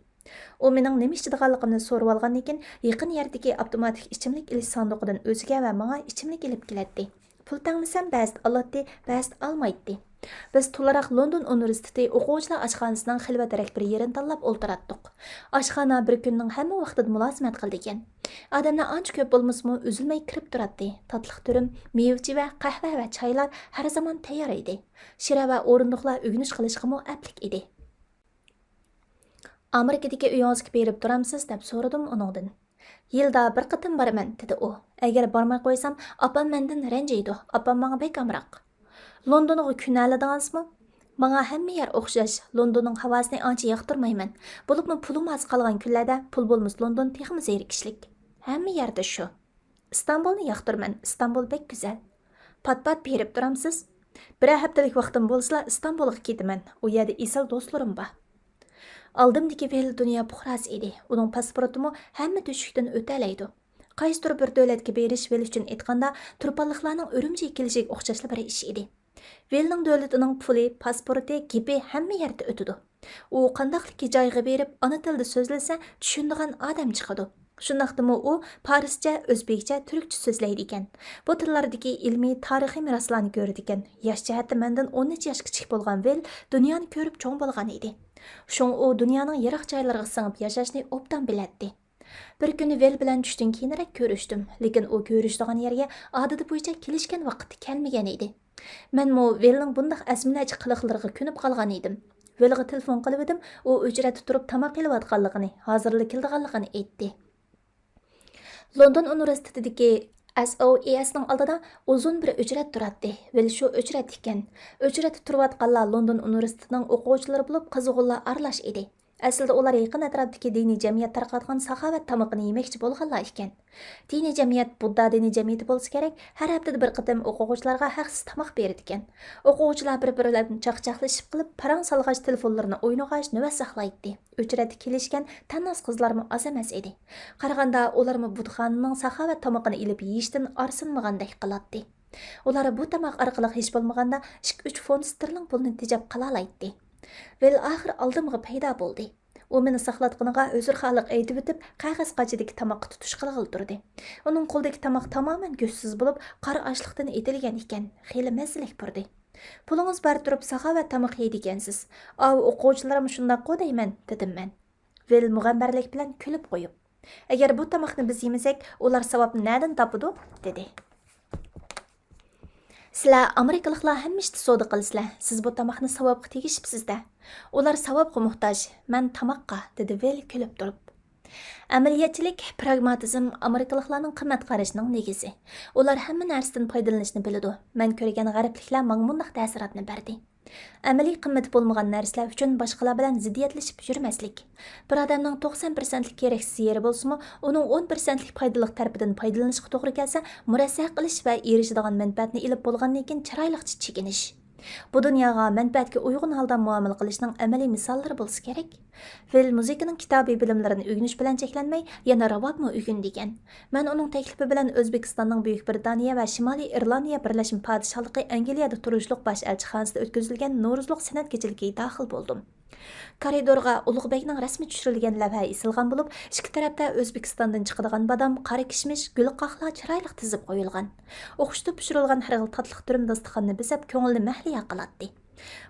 ئۇ مېنىڭ نېمە ئىچىدىغانلىقىمنى سورىۋالغاندىن كېيىن، يېقىن يەردىكى ئاپتوماتىك ئىچىملىك ئېلىش ساندۇقىدىن ئۆزىگە ۋە ماڭا ئىچىملىك ئېلىپ كېلەتتى. پۇل تەڭلىسەم، بەزىدە ئالاتتى، بەزىدە ئالمايتتى. بىز تولاراق لوندون ئۇنىۋېرسىتېتى ئوقۇغۇچىلار ئاشخانىسىنىڭ خىلۋەترەك بىر يېرىنى تاللاپ ئولتۇراتتۇق. ئاشخانا بىر كۈننىڭ ھەممە ۋاقتىدا مۇلازىمەت قىلىدىكەن. ئادەملەر ئانچە كۆپ بولمىسىمۇ، ئۈزۈلمەي كىرىپ تۇراتتى. تاتلىق تۈرۈم، مېۋىچى ۋە قەھۋە ۋە چايلار ھەر زامان تەييار ئىدى. شىرە ۋە ئورۇندۇقلار ئۆگىنىش قىلىشقىمۇ ئەپلىك ئىدى. «ئامېرىكىدىكى ئۆيىڭىزگە بېرىپ تۇرامسىز؟» دەپ سورىدىم ئۇنىڭدىن. «يىلدا بىر قېتىم بارىمەن» دېدى ئۇ. «ئەگەر بارماي قويسام، ئاپام مەندىن رەنجىيدۇ، ئاپام ماڭا بەك ئامراق. لوندونغا كۈن ئەلىدىڭىزمۇ؟» «ماڭا ھەممە يەر ئوخشاش، لوندوننىڭ ھاۋاسىنى ئانچە ياقتۇرمايمەن. بولۇپمۇ پۇلۇم ئاز قالغان كۈنلەردە، پۇل بولمىسا لوندون تېخىمۇ زېرىكىشلىك. ھەممە يەردە شۇ.» «ئىستانبۇلنى ياقتۇرىمەن، ئىستانبۇل بەك گۈزەل.» «پات-پات بېرىپ تۇرامسىز؟» «بىرەر ھەپتىلىك ۋاقتىم بولسىلا ئىستانبۇلغا كېتىمەن، ئۇ يەردە ئېسىل دوستلىرىم بار.» ئالدىمدىكى ۋىل دۇنيا پۇقراسى ئىدى، ئۇنىڭ پاسپورتىمۇ ھەممە تۆشۈكتىن ئۆتەلەيدۇ. قايسىدۇر بىر دۆلەتكە بېرىش ۋىل ئۈچۈن ئېيتقاندا، تۇرپانلىقلارنىڭ ئۈرۈمچىگە كېلىشىگە ئوخشاشلا بىر ئىش ئىدى. ۋىلنىڭ دۆلىتىنىڭ پۇلى، پاسپورتى، گېپى ھەممە يەردە ئۆتىدۇ. ئۇ قانداقلىكى جايغا بېرىپ، ئانا تىلدا سۆزلىسە، چۈشىنىدىغان ئادەم چىقىدۇ. شۇنداقتىمۇ ئۇ پارسچە، ئۆزبېكچە، تۈركچە سۆزلەيدىكەن. بۇ تىللاردىكى ئىلمىي، تارىخىي مىراسلارنى كۆرىدىكەن. ياش جەھەتتە مەندىن ئون نەچچە ياش كىچىك بولغان ۋىل دۇنيانى كۆرۈپ چوڭ بولغان ئىدى. شۇڭا ئۇ دۇنيانىڭ يىراق جايلىرىغا سىڭىپ ياشاشنى ئوبدان بىلەتتى. بىر كۈنى ۋىل بىلەن چۈشتىن كېيىنرەك كۆرۈشتۈم، لېكىن ئۇ كۆرۈشىدىغان يەرگە ئادىتى بويىچە كېلىشكەن ۋاقىتتا كەلمىگەن ئىدى. مەنمۇ ۋىلنىڭ بۇنداق ئەزمىنەچ قىلىقلىرىغا كۆنۈپ قالغان ئىدىم. ۋىلغا تېلېفون قىلىۋىدىم، ئۇ ئۆچرەتتە تۇرۇپ تاماق ئېلىۋاتقانلىقىنى، ھازىرلا كېلىدىغانلىقىنى ئېيتتى. لوندون ئۇنىۋېرسىتېتىدىكى ئەس ئو ئېي ئەسنىڭ ئالدىدا ئۇزۇن بىر ئۆچرەت تۇراتتى. ۋىل شۇ ئۆچرەت ئىكەن. ئۆچرەتتە تۇرۇۋاتقانلار لوندون ئۇنىۋېرسىتېتىنىڭ ئوقۇغۇچىلىرى بولۇپ، قىزغۇنلار ئارىلاش ئىدى. ئەسلىدە ئۇلار يېقىن ئەتراپتىكى دىنىي جەمئىيەت تارقاتقان ساخاۋەت تامىقىنى يېمەكچى بولغانلار ئىكەن. دىنىي جەمئىيەت بۇددا دىنىي جەمئىيىتى بولسا كېرەك، ھەر ھەپتىدە بىر قېتىم ئوقۇغۇچىلارغا ھەقسىز تاماق بېرىدىكەن. ئوقۇغۇچىلار بىر-بىرى بىلەن چاقچاقلىشىپ قېلىپ، پاراڭ سالغاچ، تېلېفونلىرىنى ئوينىغاچ نۆۋەت ساقلايتتى. ئۆچرەتكە كېلىشكەن تەنناز قىزلارمۇ ئاز ئەمەس ئىدى. قارىغاندا ئۇلارمۇ بۇتخانىنىڭ ساخاۋەت تامىقىنى ئېلىپ يېيىشتىن ئارسىنمىغاندەك قىلاتتى. ئۇلار بۇ تاماق ئارقىلىق ھېچ بولمىغاندا ئىككى-ئۈچ فونت ستېرلىڭ پۇلىنى تېجەپ قالالايتتى. ۋىل ئاخىر ئالدىمغا پەيدا بولدى. ئۇ مېنى ساقلاتقىنىغا ئۆزرىخاھلىق ئېيتىۋېتىپ، قەغەز قاچىدىكى تاماققا تۇتۇش قىلغىلى تۇردى. ئۇنىڭ قولىدىكى تاماق تامامەن گۆشسىز بولۇپ، قارا ئاشلىقتىن ئېتىلگەن ئىكەن، خېلى مەززىلىك بۇرىدى. «پۇلىڭىز بار تۇرۇپ ساخاۋەت تامىقى يەيدىكەنسىز. ئاۋۇ ئوقۇغۇچىلارمۇ شۇنداققۇ دەيمەن»، دېدىم مەن. ۋىل مۇغەمبەرلىك بىلەن كۈلۈپ قويۇپ، «ئەگەر بۇ تاماقنى بىز يېمىسەك، ئۇلار ساۋابنى نەدىن تاپىدۇ؟» دېدى. «سىلەر ئامېرىكىلىقلار ھەممە ئىشتا سودا قىلىسىلەر، سىز بۇ تاماقنى ساۋابقا تېگىشىپسىز-دە.» «ئۇلار ساۋابقا موھتاج، مەن تاماققا»، دېدى ۋىل كۈلۈپ تۇرۇپ. ئەمەلىيەتچىلىك، پراگماتىزم ئامېرىكىلىقلارنىڭ قىممەت قارىشىنىڭ نېگىزى. ئۇلار ھەممە نەرسىدىن پايدىلىنىشنى بىلىدۇ. مەن كۆرگەن غەربلىكلەر ماڭا مۇنداق تەسىراتنى بەردى. ئەمەلىي قىممىتى بولمىغان نەرسىلەر ئۈچۈن باشقىلار بىلەن زىددىيەتلىشىپ يۈرمەسلىك. بىر ئادەمنىڭ توقسان پىرسەنتلىك كېرەكسىز يېرى بولسىمۇ، ئۇنىڭ ئون پىرسەنتلىك پايدىلىق تەرىپىدىن پايدىلىنىشقا توغرا كەلسە، مۇرەسسە قىلىش ۋە ئېرىشىدىغان مەنپەئەتنى ئېلىپ بولغاندىن كېيىن چىرايلىقچە چېكىنىش. بۇ دۇنياغا مەنپەئەتكە ئۇيغۇن ھالدا مۇئامىلە قىلىشنىڭ ئەمەلىي مىساللىرى بولسا كېرەك. ۋىل مۇزىكىنىڭ كىتابىي بىلىملىرىنى ئۆگىنىش بىلەن چەكلەنمەي، يەنە راۋابمۇ ئۆگىنىدىكەن. مەن ئۇنىڭ تەكلىپى بىلەن ئۆزبېكىستاننىڭ بۈيۈك بىرىتانىيە ۋە شىمالىي ئىرلاندىيە بىرلەشمە پادىشاھلىقى ئەنگلىيەدە تۇرۇشلۇق باش ئەلچىخانىسىدا ئۆتكۈزۈلگەن نورۇزلۇق سەنئەت كېچىلىكىگە داخىل بولدۇم. كارىدورغا ئۇلۇغ بەگنىڭ رەسىمى چۈشۈرۈلگەن لەۋھە ئېسىلغان بولۇپ، ئىككى تەرەپتە ئۆزبېكىستاندىن چىقىدىغان بادام، قارا كىشمىش، گۈلقاقلار چىرايلىق تىزىپ قويۇلغان. ئوخشىتىپ پىشۇرۇلغان ھەر خىل تاتلىق تۈرۈم داستىخاننى بېزەپ، كۆڭۈلنى مەھلىيا قىلاتتى.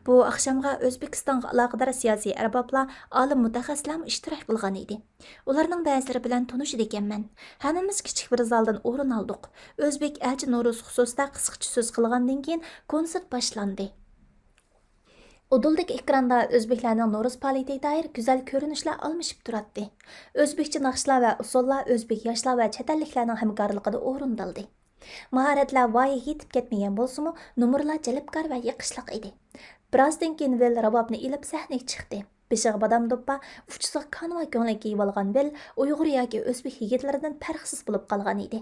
بۇ ئاخشامغا ئۆزبېكىستانغا ئالاقىدار سىياسىي ئەربابلار، ئالىم مۇتەخەسسىسلەرمۇ ئىشتىراك قىلغان ئىدى. ئۇلارنىڭ بەزىلىرى بىلەن تونۇشىدىكەنمەن. ھەممىمىز كىچىك بىر زالدىن ئورۇن ئالدۇق. ئۆزبېك ئەلچى نورۇز خۇسۇسىدا قىسقىچە سۆز قىلغاندىن كېيىن، كونسېرت باشلاندى. ئۇدۇلدىكى ئېكراندا ئۆزبېكلەرنىڭ نورۇز پائالىيىتىگە دائىر گۈزەل كۆرۈنۈشلەر ئالمىشىپ تۇراتتى. ئۆزبېكچە ناخشىلار ۋە ئۇسسۇللار ئۆزبېك ياشلار ۋە چەت ئەللىكلەرنىڭ ھەمكارلىقىدا ئورۇندالدى. ماھارەتلەر ۋايىگە يېتىپ كەتمىگەن بولسىمۇ، نومۇرلار جەلپكار ۋە يېقىشلىق ئىدى. بىرازدىن كېيىن ۋىل راۋابنى ئېلىپ سەھنىگە چىقتى. بېشىغا بادام دوپپا، ئۇچىسىغا كانۋا كۆڭلەك كىيىۋالغان ۋىل ئۇيغۇر ياكى ئۆزبېك يىگىتلىرىدىن پەرقسىز بولۇپ قالغان ئىدى.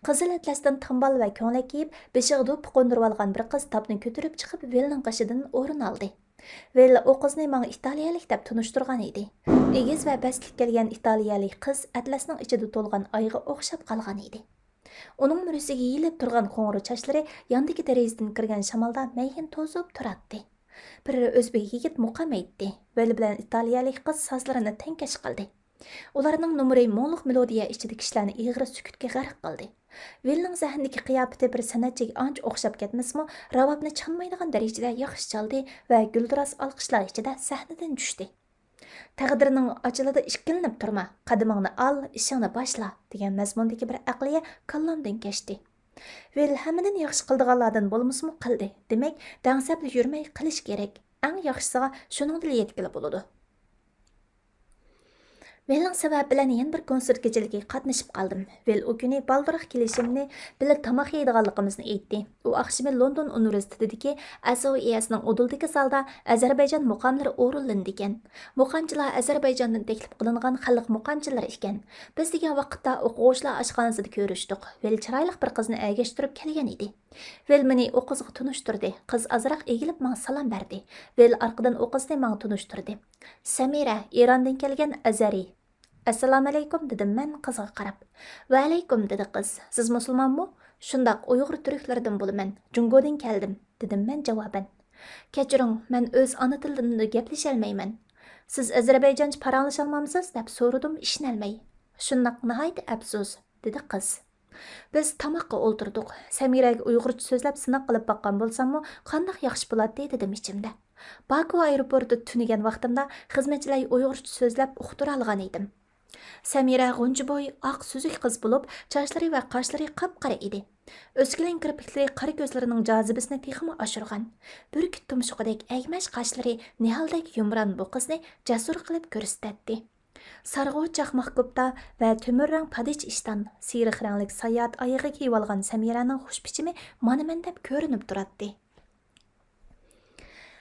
قىزىل ئەتلەستىن تامبال ۋە كۆڭلەك كىيىپ، بېشىغا دوپپا قوندۇرۇۋالغان بىر قىز تاپنى كۆتۈرۈپ چىقىپ، ۋىلنىڭ قېشىدىن ئورۇن ئالدى. ۋىل ئۇ قىزنى ماڭا ئىتالىيەلىك دەپ تونۇشتۇرغان ئىدى. ئېگىز ۋە بەستلىك كەلگەن ئىتالىيەلىك قىز ئەتلەسنىڭ ئىچىدە تولغان ئايغا ئوخشاپ قالغان ئىدى. ئۇنىڭ مۈرىسىگە يېيىلىپ تۇرغان قوڭۇر چاچلىرى ياندىكى دېرىزىدىن كىرگەن شامالدا مەيىن توزۇپ تۇراتتى. بىر ئۆزبېك يىگىت مۇقام ئېيتتى. ۋىل بىلەن ئىتالىيەلىك قىز سازلىرىنى تەڭكەش قىلدى. ئۇلارنىڭ نومۇرى مۇڭلۇق مېلودىيە ئىچىدە كىشىلەرنى ئېغىر سۈكۈتكە غەرق قىلدى. ۋىلنىڭ سەھنىدىكى قىياپىتى بىر سەنئەتچىگە ئانچە ئوخشاپ كەتمىسىمۇ، راۋابنى چانمايدىغان دەرىجىدە ياخشى چالدى ۋە گۈلدۈراس ئالقىشلار ئىچىدە سەھنىدىن چۈشتى. «تەقدىرنىڭ ئاچىلىدا ئىككىلىنىپ تۇرما، قەدىمىڭنى ئال، ئىشىڭنى باشلا» دېگەن مەزمۇندىكى بىر ئەقلىيە كاللامدىن كەچتى. ۋىل ھەممىدىن ياخشى قىلىدىغانلاردىن بولمىسىمۇ قىلدى. دېمەك، دەڭسەپلا يۈرمەي قىلىش كېرەك. ئەڭ ياخشىسىغا شۇنىڭدىلا يەتكىلى بولىدۇ. ۋىلنىڭ سەۋەبى بىلەن يەنە بىر كونسېرت كېچىلىكىگە قاتنىشىپ قالدىم. ۋىل ئۇ كۈنى بالدۇرراق كېلىشىمنى، بىللە تاماق يەيدىغانلىقىمىزنى ئيتتى. ئۇ ئاخشىمى لوندون ئۇنىۋېرسىتېتىدىكى ئەسئوئېسنىڭ ئۇدۇلدىكى زالدا ئەزەربەيجان مۇقاملىرى ئورۇنلىنىدىكەن. مۇقامچىلار ئەزەربەيجاندىن تەكلىپ قىلىنغان خەلق مۇقامچىلىرى ئىكەن. بىز دېگەن ۋاقىتتا ئوقۇغۇچىلار ئاشخانىسىدا كۆرۈشتۇق. ۋىل چىرايلىق بىر قىزنى ئەگەشتۈرۈپ كەلگەن ئىدى. ۋىل مېنى ئۇ قىزغا تونۇشتۇردى. قىز ئازراق ئېگىلىپ ماڭا سالام بەردى. ۋىل ئارقىدىن ئۇ قىزنى ماڭا تونۇشتۇردى. سەمىرە، ئىراندىن كەلگەن ئەزەرى. ئەسسالامۇئەلەيكۇم، دېدىم مەن قىزغا قاراپ. ۋەئەلەيكۇم، دېدى قىز. سىز مۇسۇلمانمۇ؟ شۇنداق، ئۇيغۇر تۈركلىرىدىن بولىمەن. جۇڭگودىن كەلدىم، دېدىم مەن جاۋابەن. كەچۈرۈڭ، مەن ئۆز ئانا تىلىمدا گەپلىشەلمەيمەن. سىز ئەزەربەيجانچە پاراڭلىشالمامسىز؟ دەپ سورىدىم ئىشىنەلمەي. شۇنداق، ناھايىتى ئەپسۇس، دېدى قىز. بىز تاماققا ئولتۇردۇق. سەمىرەگە ئۇيغۇرچە سۆزلەپ سىناق قىلىپ باققان بولساممۇ، قانداق ياخشى بولاتتى، دېدىم ئىچىمدە. باكۇ ئايروپورتىدا تۈنىگەن ۋاقتىمدا خىزمەتچىلەر ئۇيغۇرچە سۆزلەپ ئۇقتۇرالىغان ئىدىم. سەمىرە غۇنچە بوي، ئاق سۈزۈك قىز بولۇپ، چاچلىرى ۋە قاشلىرى قاپقارا ئىدى. ئۆسكىلەڭ كىرپىكلىرى قارا كۆزلىرىنىڭ جاذىبىسىنى تېخىمۇ ئاشۇرغان. بۈركۈت تۇمشۇقىدەك ئەگمەش قاشلىرى نىھالدەك يۇمران بۇ قىزنى جەسۇر قىلىپ كۆرسىتەتتى. سارغۇ چاقماق كوپتا ۋە تۆمۈر رەڭ پادىچە ئىشتان، سېرىق رەڭلىك ساياھەت ئايىغى كىيىۋالغان سەمىرەنىڭ خۇش پىچىمى مانا مەن دەپ كۆرۈنۈپ تۇراتتى.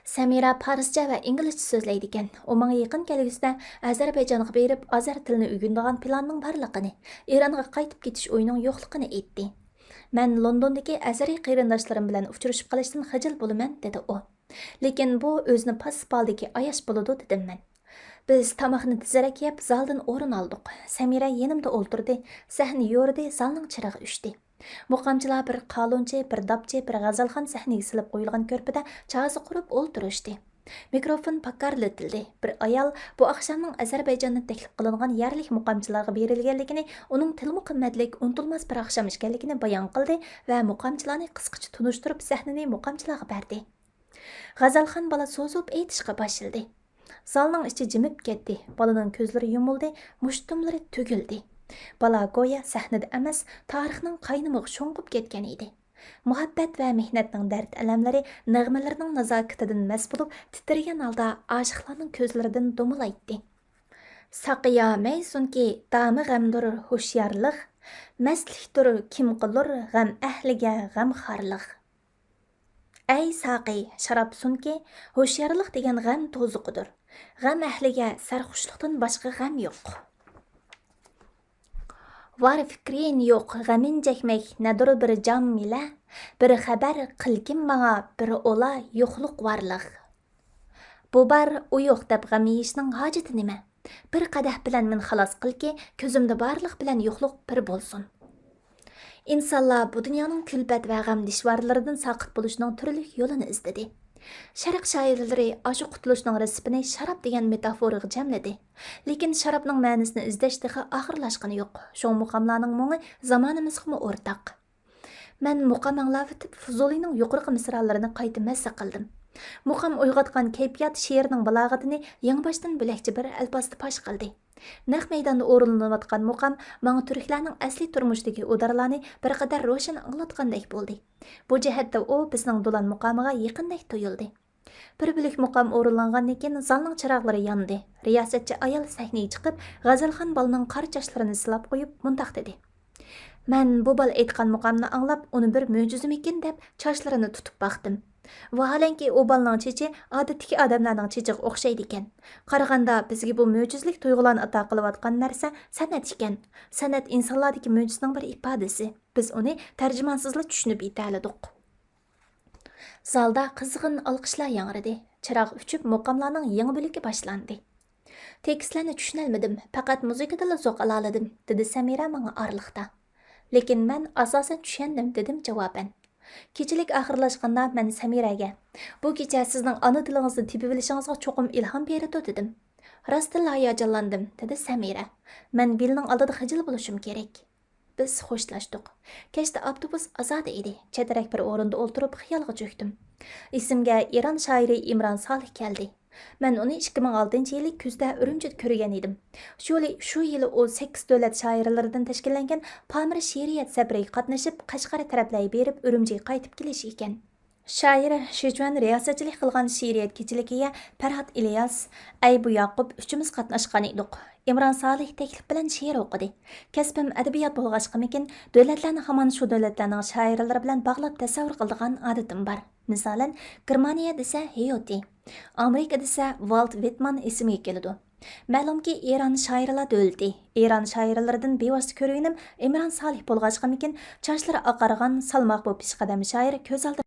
سەمىرە پارسچە ۋە ئىنگلىزچە سۆزلەيدىكەن. ئۇ ماڭا يېقىن كەلگۈسىدە ئەزەربەيجانغا بېرىپ، ئازەر تىلىنى ئۆگىنىدىغان پىلاننىڭ بارلىقىنى، ئىرانغا قايتىپ كېتىش ئويىنىڭ يوقلۇقىنى ئېيتتى. مەن لوندوندىكى ئەزەرىي قېرىنداشلىرىم بىلەن ئۇچرىشىپ قېلىشتىن خىجىل بولىمەن، دېدى ئۇ. لېكىن بۇ ئۆزىنى پاسسىپ ھالدىكى ئاياش بولىدۇ، دېدىم مەن. بىز تاماقنى تېزرەك يەپ، زالدىن ئورۇن ئالدۇق. سەمىرە يېنىمدا ئولتۇردى، سەھنە يورۇدى، زالنىڭ چىرىغى ئۆچتى. مۇقامچىلار بىر قالۇنچى، بىر داپچى، بىر غەزەلخان سەھنىگە سېلىپ قويۇلغان كۆرپىدە چازا قۇرۇپ ئولتۇرۇشتى. مىكروفون پاكارلىتىلدى. بىر ئايال بۇ ئاخشامنىڭ ئەزەربەيجاندىن تەكلىپ قىلىنغان يەرلىك مۇقامچىلارغا بېرىلگەنلىكىنى، ئۇنىڭ تىلمۇ قىممەتلىك، ئۇنتۇلماس بىر ئاخشام ئىكەنلىكىنى بايان قىلدى ۋە مۇقامچىلارنى قىسقىچە تونۇشتۇرۇپ، سەھنىنى مۇقامچىلارغا بەردى. غەزەلخان بالا سوزۇپ ئېيتىشقا باشلىدى. زالنىڭ ئىچى جىمىپ كەتتى. بالىنىڭ كۆزلىرى يۇمۇلدى، مۇشتۇملىرى تۈگۈلدى. بالا گويا سەھنىدە ئەمەس، تارىخنىڭ قاينىمىغا شۇڭغۇپ كەتكەن ئىدى. مۇھەببەت ۋە مېھنەتنىڭ دەرد-ئەلەملىرى نەغمىلىرىنىڭ نازاكىتىدىن مەست بولۇپ، تىترىگەن ھالدا ئاشىقلارنىڭ كۆزلىرىدىن دومىلايتتى. ساقىيا مەي سۇنكى دامى غەمدۇر ھوشيارلىق، مەستلىكتۇر كىم قىلۇر غەم ئەھلىگە غەمخارلىق. ئەي ساقى، شاراب سۇنكى، ھوشيارلىق دېگەن غەم توزۇقىدۇر. غەم ئەھلىگە سەرخۇشلۇقتىن باشقا غەم يوق. ۋار فىكرىن يوق غەمىن چەكمەك، نەدۇر بىر جام ئىلە، بىر خەۋەر قىلكىن ماڭا، بىر ئولا يوقلۇق ۋارلىق. بۇ بار، ئۇ يوق دەپ غەم يېيىشنىڭ ھاجىتى نېمە؟ بىر قەدەھ بىلەن مېنى خالاس قىلكى، كۆزۈمدە بارلىق بىلەن يوقلۇق بىر بولسۇن. ئىنسانلار بۇ دۇنيانىڭ كۈلپەت ۋە غەم دىشۋارلىرىدىن ساقىت بولۇشنىڭ تۈرلۈك يولىنى ئىزدىدى. شەرق شائىرلىرى ئاشۇ قۇتۇلۇشنىڭ رېتسېپىنى شاراب دېگەن مېتافورىغا جەملىدى. لېكىن شارابنىڭ مەنىسىنى ئىزدەش تېخى ئاخىرلاشقىنى يوق. شۇڭا مۇقاملارنىڭ مۇڭى زامانىمىزغىمۇ ئورتاق. مەن مۇقام ئاڭلاۋېتىپ، فۇزۇلىنىڭ يۇقىرىقى مىسرالىرىنى قايتا مەززە قىلدىم. مۇقام ئويغاتقان كەيپىيات شېئىرنىڭ بالاغىتىنى يېڭىباشتىن بۆلەكچە بىر ئەلپازدا پاش قىلدى. نەق مەيداندا ئورۇنلىنىۋاتقان مۇقام ماڭا تۈركلەرنىڭ ئەسلىي تۇرمۇشىدىكى ئۇدارلارنى بىر قەدەر روشەن ئاڭلاتقاندەك بولدى. بۇ جەھەتتە ئۇ بىزنىڭ دولان مۇقامىغا يېقىندەك تۇيۇلدى. بىر بۆلەك مۇقام ئورۇنلانغاندىن كېيىن، زالنىڭ چىراغلىرى ياندى. رىياسەتچى ئايال سەھنىگە چىقىپ، غەزەلخان بالىنىڭ قارا چاچلىرىنى سىلاپ قويۇپ، مۇنداق دېدى: مەن بۇ بالا ئېيتقان مۇقامنى ئاڭلاپ، ئۇنى بىر مۆجىزىمىكىن دەپ، چاچلىرىنى تۇتۇپ باقتىم. ۋاھالەنكى، ئۇ بالىنىڭ چېچى ئادەتتىكى ئادەملەرنىڭ چېچىغا ئوخشايدىكەن. قارىغاندا، بىزگە بۇ مۆجىزىلىك تۇيغۇلارنى ئاتا قىلىۋاتقان نەرسە سەنئەت ئىكەن. سەنئەت ئىنسانلاردىكى مۆجىزىنىڭ بىر ئىپادىسى. بىز ئۇنى تەرجىمانسىزلا چۈشىنىپ يېتەلىدۇق. زالدا قىزغىن ئالقىشلار ياڭرىدى. چىراغ ئۆچۈپ، مۇقاملارنىڭ يېڭى بۆلىكى باشلاندى. تېكىستلەرنى چۈشىنەلمىدىم، پەقەت مۇزىكىدىنلا زوق ئالالىدىم، دېدى سەمىرە ماڭا ئارىلىقتا. لېكىن مەن ئاساسەن چۈشەندىم، دېدىم جاۋابەن. كېچىلىك ئاخىرلاشقاندا مەن سەمىرەگە، بۇ كېچە سىزنىڭ ئانا تىلىڭىزنى تېپىۋېلىشىڭىزغا چوقۇم ئىلھام بېرىدۇ، دېدىم. راستتىنلا ھاياجانلاندىم، دېدى سەمىرە. مەن ۋىلنىڭ ئالدىدا خىجىل بولۇشۇم كېرەك. بىز خوشلاشتۇق. كەچتە ئاپتوبۇس ئازادە ئىدى. چەترەك بىر ئورۇندا ئولتۇرۇپ خىيالغا چۆكتۈم. ئېسىمگە ئىران شائىرى ئىمران سالىھ كەلدى. مەن ئۇنى ئىككى مىڭ ئالتىنچى يىلى كۈزدە ئۈرۈمچىدە كۆرگەن ئىدىم. شۇ يىلى، شۇ يىلى ئۇ سەككىز دۆلەت شائىرلىرىدىن تەشكىللەنگەن پامىر شېئىرىيەت سەپىرىگە قاتنىشىپ، قەشقەر تەرەپلەرگە بېرىپ، ئۈرۈمچىگە قايتىپ كېلىشى ئىكەن. شائىر شىجۈەن رىياسەتچىلىك قىلغان شېئىرىيەت كېچىلىكىگە پەرھات ئىلياس، ئەيبۇ ياقۇپ ئۈچىمىز قاتناشقان ئىدۇق. ئىمران سالىھ تەكلىپ بىلەن شېئىر ئوقۇدى. كەسپىم ئەدەبىيات بولغاچقىمىكىن، دۆلەتلەرنى ھامان شۇ دۆلەتلەرنىڭ شائىرلىرى بىلەن باغلاپ تەسەۋۋۇر قىلىدىغان ئادىتىم بار. مىسالەن، گېرمانىيە دېسە ھېيوتى، ئامېرىكا دېسە ۋالت ۋىتمان ئېسىمگە كېلىدۇ. مەلۇمكى، ئىران شائىرلار دۆلىتى. ئىران شائىرلىرىدىن بىۋاسىتە كۆرگىنىم ئىمران سالىھ بولغاچقىمىكىن، چاچلىرى ئاقارغان، سالماق بۇ پېشقەدەم شائىر كۆز ئالدىمدا